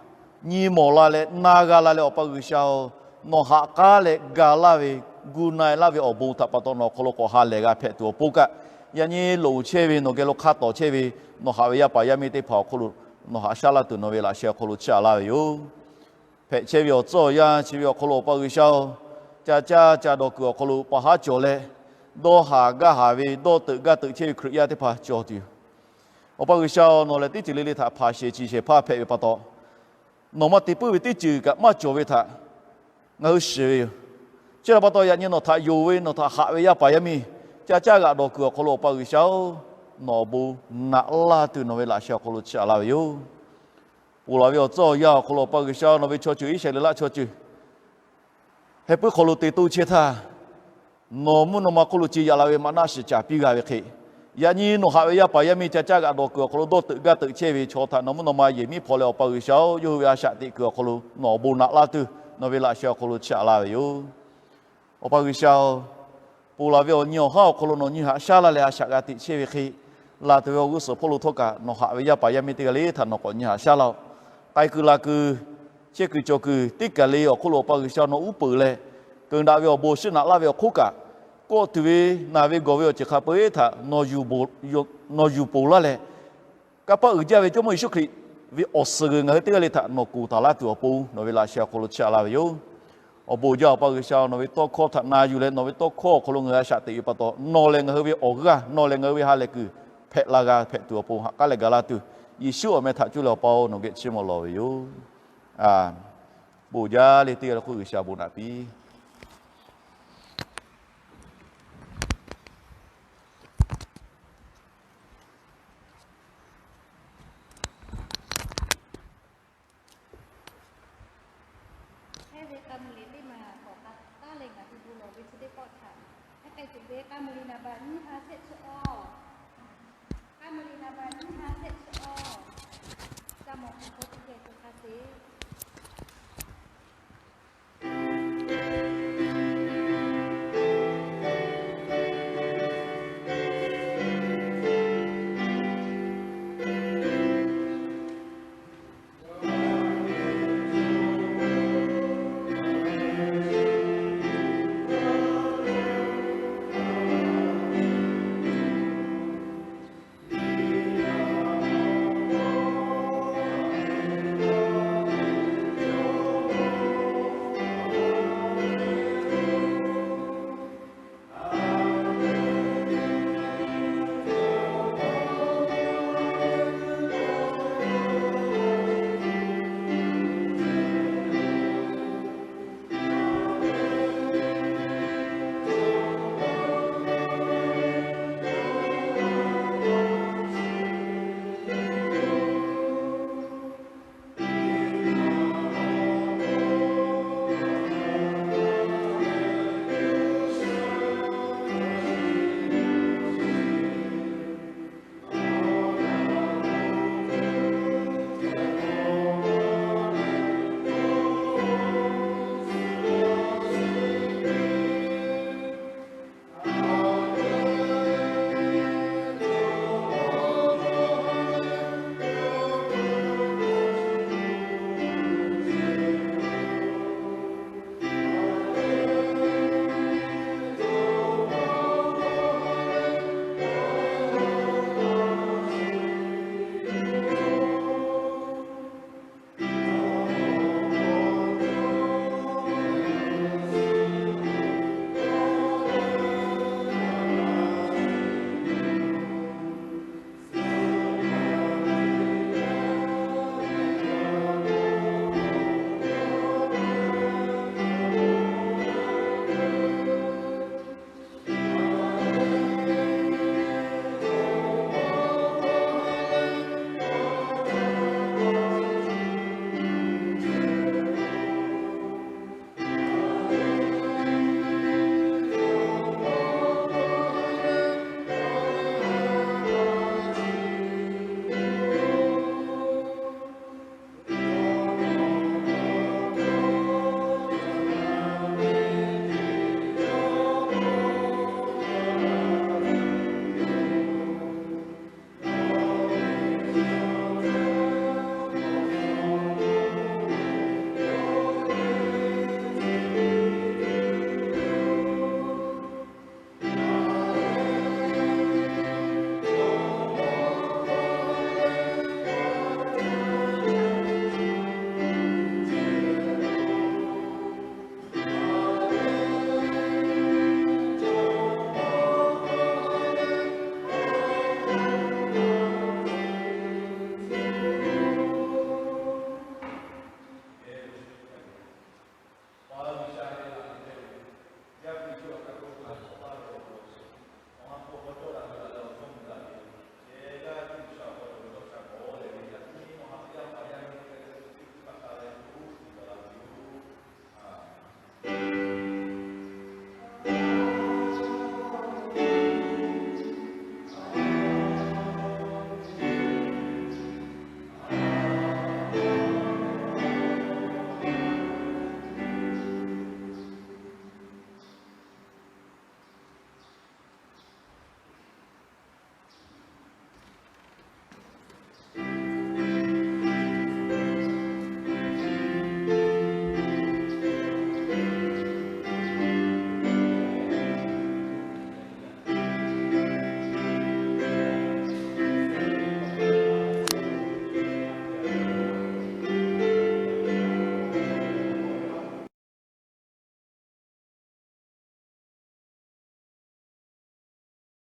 nyi mawˬ la leh na g'a la leh, Awˬ pa G'uiˬsha-oˬ, nawˬ haꞈ k'aˉ leh ga laˇ ve, gu na-e laˇ ve awˬ bon htaꞈ pa taw nawˬ awˬ hk'aw lo k'awꞈ ha lehˬ g'a hpehꞈ tuˬ awˬ pon kaꞈ, yaꞈ nyi loˍ chehˇ ve nawˬ geh lo hk'a tawˍ chehˇ ve nawˬ haꞈ ve yaˇ paˍ yaˇ miˇ teˇ hpaˍ awˬ hk'aw lo nawˬ haꞈ shaˉ laˇ tuˬ nawˬ ve laꞈ sheh awˬ hk'aw lo chiˇ aꞈ laˇ ve yoˬ. Hpehꞈ chehˇ ve awˬ tcuhˉ awˬ yanˇ chi ve awˬ hk'aw lo Awˬ pa G'uiˬsha-oˬ, ca caˇ ca dawˬ kuiˬ awˬ hk'aw lo pa haˉ cawˬ leh, dawˇ haˍ gaˇ haˍ ve dawˇ teuꞈ gaˇ teuꞈ chehˇ ve Hkriꞈ yaˇ teˇ hpaˍ cawˬ tuˬ yoˬ. Awˬ pa G'uiˬsha-oˬ, nawˬ lehˬ teˇ ceuˬ le le htaꞈ hpanˍ shehˍ ciˍ shehˍ hpaˇ hpehꞈ ve pa taw, nawˬ maˇ te puiˉ ve teˇ ceuˬ kaꞈ maˇ cawˬ ve htaꞈ ngaˬ hui shiˍ ve yoˬ. Chi htaꞈ pa taw, yaꞈ nyi nawˬ htaꞈ yonˍ ve nawˬ htaꞈ haꞈ ve yaˇ paˍ yaˇ miˇ ca caˇ g'aꞈ dawˬ kuiˬ awˬ hk'aw lo Awˬ pa G'uiˬsha-oˬ, nawˬ awˬ bon naꞈ laˇ tuˬ nawˬ ve laꞈ sheh awˬ hk'aw lo chiˇ aꞈ laˇ ve yoˬ. Ponˬ laˬ ve awˬ tcuhˉ awˬ yanˇ awˬ hk'aw lo Awˬ pa G'uiˬsha nawˬ ve chaw ceuˬ Iˉsaˍreˍlaˆ chaw ceuˬ heh puiˉ hk'aw lo te toˇ chehˇ htaˇ, nawˬ mvuhˇ naw ma hk'oˆ lo ce yaꞈ la ve maꞈ naˆ shiˍ caˍ piˇ g'a ve hk'e, yaꞈ nyi nawˬ haꞈ ve yaˇ paˍ yaˇ miˇ ca caˇ g'aꞈ dawˬ kuiˬ awˬ hk'aw lo dawˇ teuꞈ gaˇ teuꞈ chehˇ ve chaw htaꞈ nawˬ mvuhˇ naw ma yehˬ miˉ hpaw leh, Awˬ pa G'uiˬsha-oˬ, yawˇ hui ve a shaꞈ teꞈ kuiˬ awˬ hk'aw lo nawˬ awˬ bon naꞈ laˇ tuˬ nawˬ ve laꞈ sheh awˬ hk'aw lo chiˇ aꞈ laˇ ve yoˬ. Awˬ pa G'uiˬsha-oˬ, ponˬ laˬ ve awˬ nyi awˬ haˉ awˬ hk'aw lo nawˬ nyi haꞈ shaˉ laˇ leh a shaꞈ g'a teꞈ chehˇ ve hk'e, laˬ tuˬ ve awˬ g'uˇ suhˍ hpawˇ lo htawˇ kaꞈ nawˬ haꞈ ve yaˇ paˍ yaˇ miˇ teˇ g'aˇ le htaꞈ nawˬ k'awꞈ nyi haꞈ shaˉ laˇ-oˆ. K'ai kuiˬ laˬ kuiˬ, chehˇ kuiˬ cawˬ kuiˬ teˇ kaˬ le awˬ hk'oˆ lo Awˬ pa G'uiˬsha nawˬ uˉ peunˍ leh, keunˍ daꞈ ve awˬ bon shiˉ naꞈ laˇ ve awˬ hk'oˆ kaꞈ, kawˆ tuˬ ve naˬ ve gawˬ ve awˬ ceuˬ hk'a peu-eˬ htaꞈ nawˬ yuˬ ponˬ laˇ leh, kanˇ paˆ uiˍ jaˇ ve Jawˇmawˇ Yeˍsuˆ Hkriꞈ ve awˬ suhˍ g'uiˬ ngaˬ hui teˇ g'aˇ le htaꞈ nawˬ kuˬ taˍ laˇ tuˬ awˬ pon nawˬ ve laꞈ sheh awˬ hk'aw lo chiˇ aꞈ laˇ ve yoˬ. Awˬ bon jaˇ Awˬ pa G'uiˬsha, nawˬ ve tawˇ hkawˇ htaꞈ na yuˬ leh nawˬ ve tawˇ hkawˇ awˬ hk'aw lo ngaˬ hui a shaꞈ teꞈ ve pa taw, nawˬ lehˬ ngaˬ hui ve awˬ g'aˇ, nawˬ lehˬ ngaˬ hui ve ha lehˬ kuiˬ hpehꞈ la g'a hpehꞈ tuˬ awˬ pon haꞈ k'aˉ leh gaˬ laˇ tuˬ, Yeˍsuˆ awˬ meh htaꞈ cuˇ leh Awˬ pa-oˬ, nawˬ geh chiˇ mvuh lawˬ ve yoˬ. Bon jaˇ le teˇ g'aˇ le hk'oˆ G'uiˬsha bon naꞈ piˇ. Hk'e ve k'a mvuh liꞈ teˇ maˬ k'awꞈ k'aˉ taˉ leh ngaˬ hui bon lawˬ ve chi teˇ pawˆ htaꞈ, hk'e k'ai tuˬ ve k'a mvuh liꞈ naˍ baꞈ nyiˇ ha shehˆ chi awˬ, k'a mvuh liꞈ naˍ baꞈ nyiˇ ha shehˆ chi awˬ, ca mawˬ hk'aw teˇ geh tuˬ hk'a te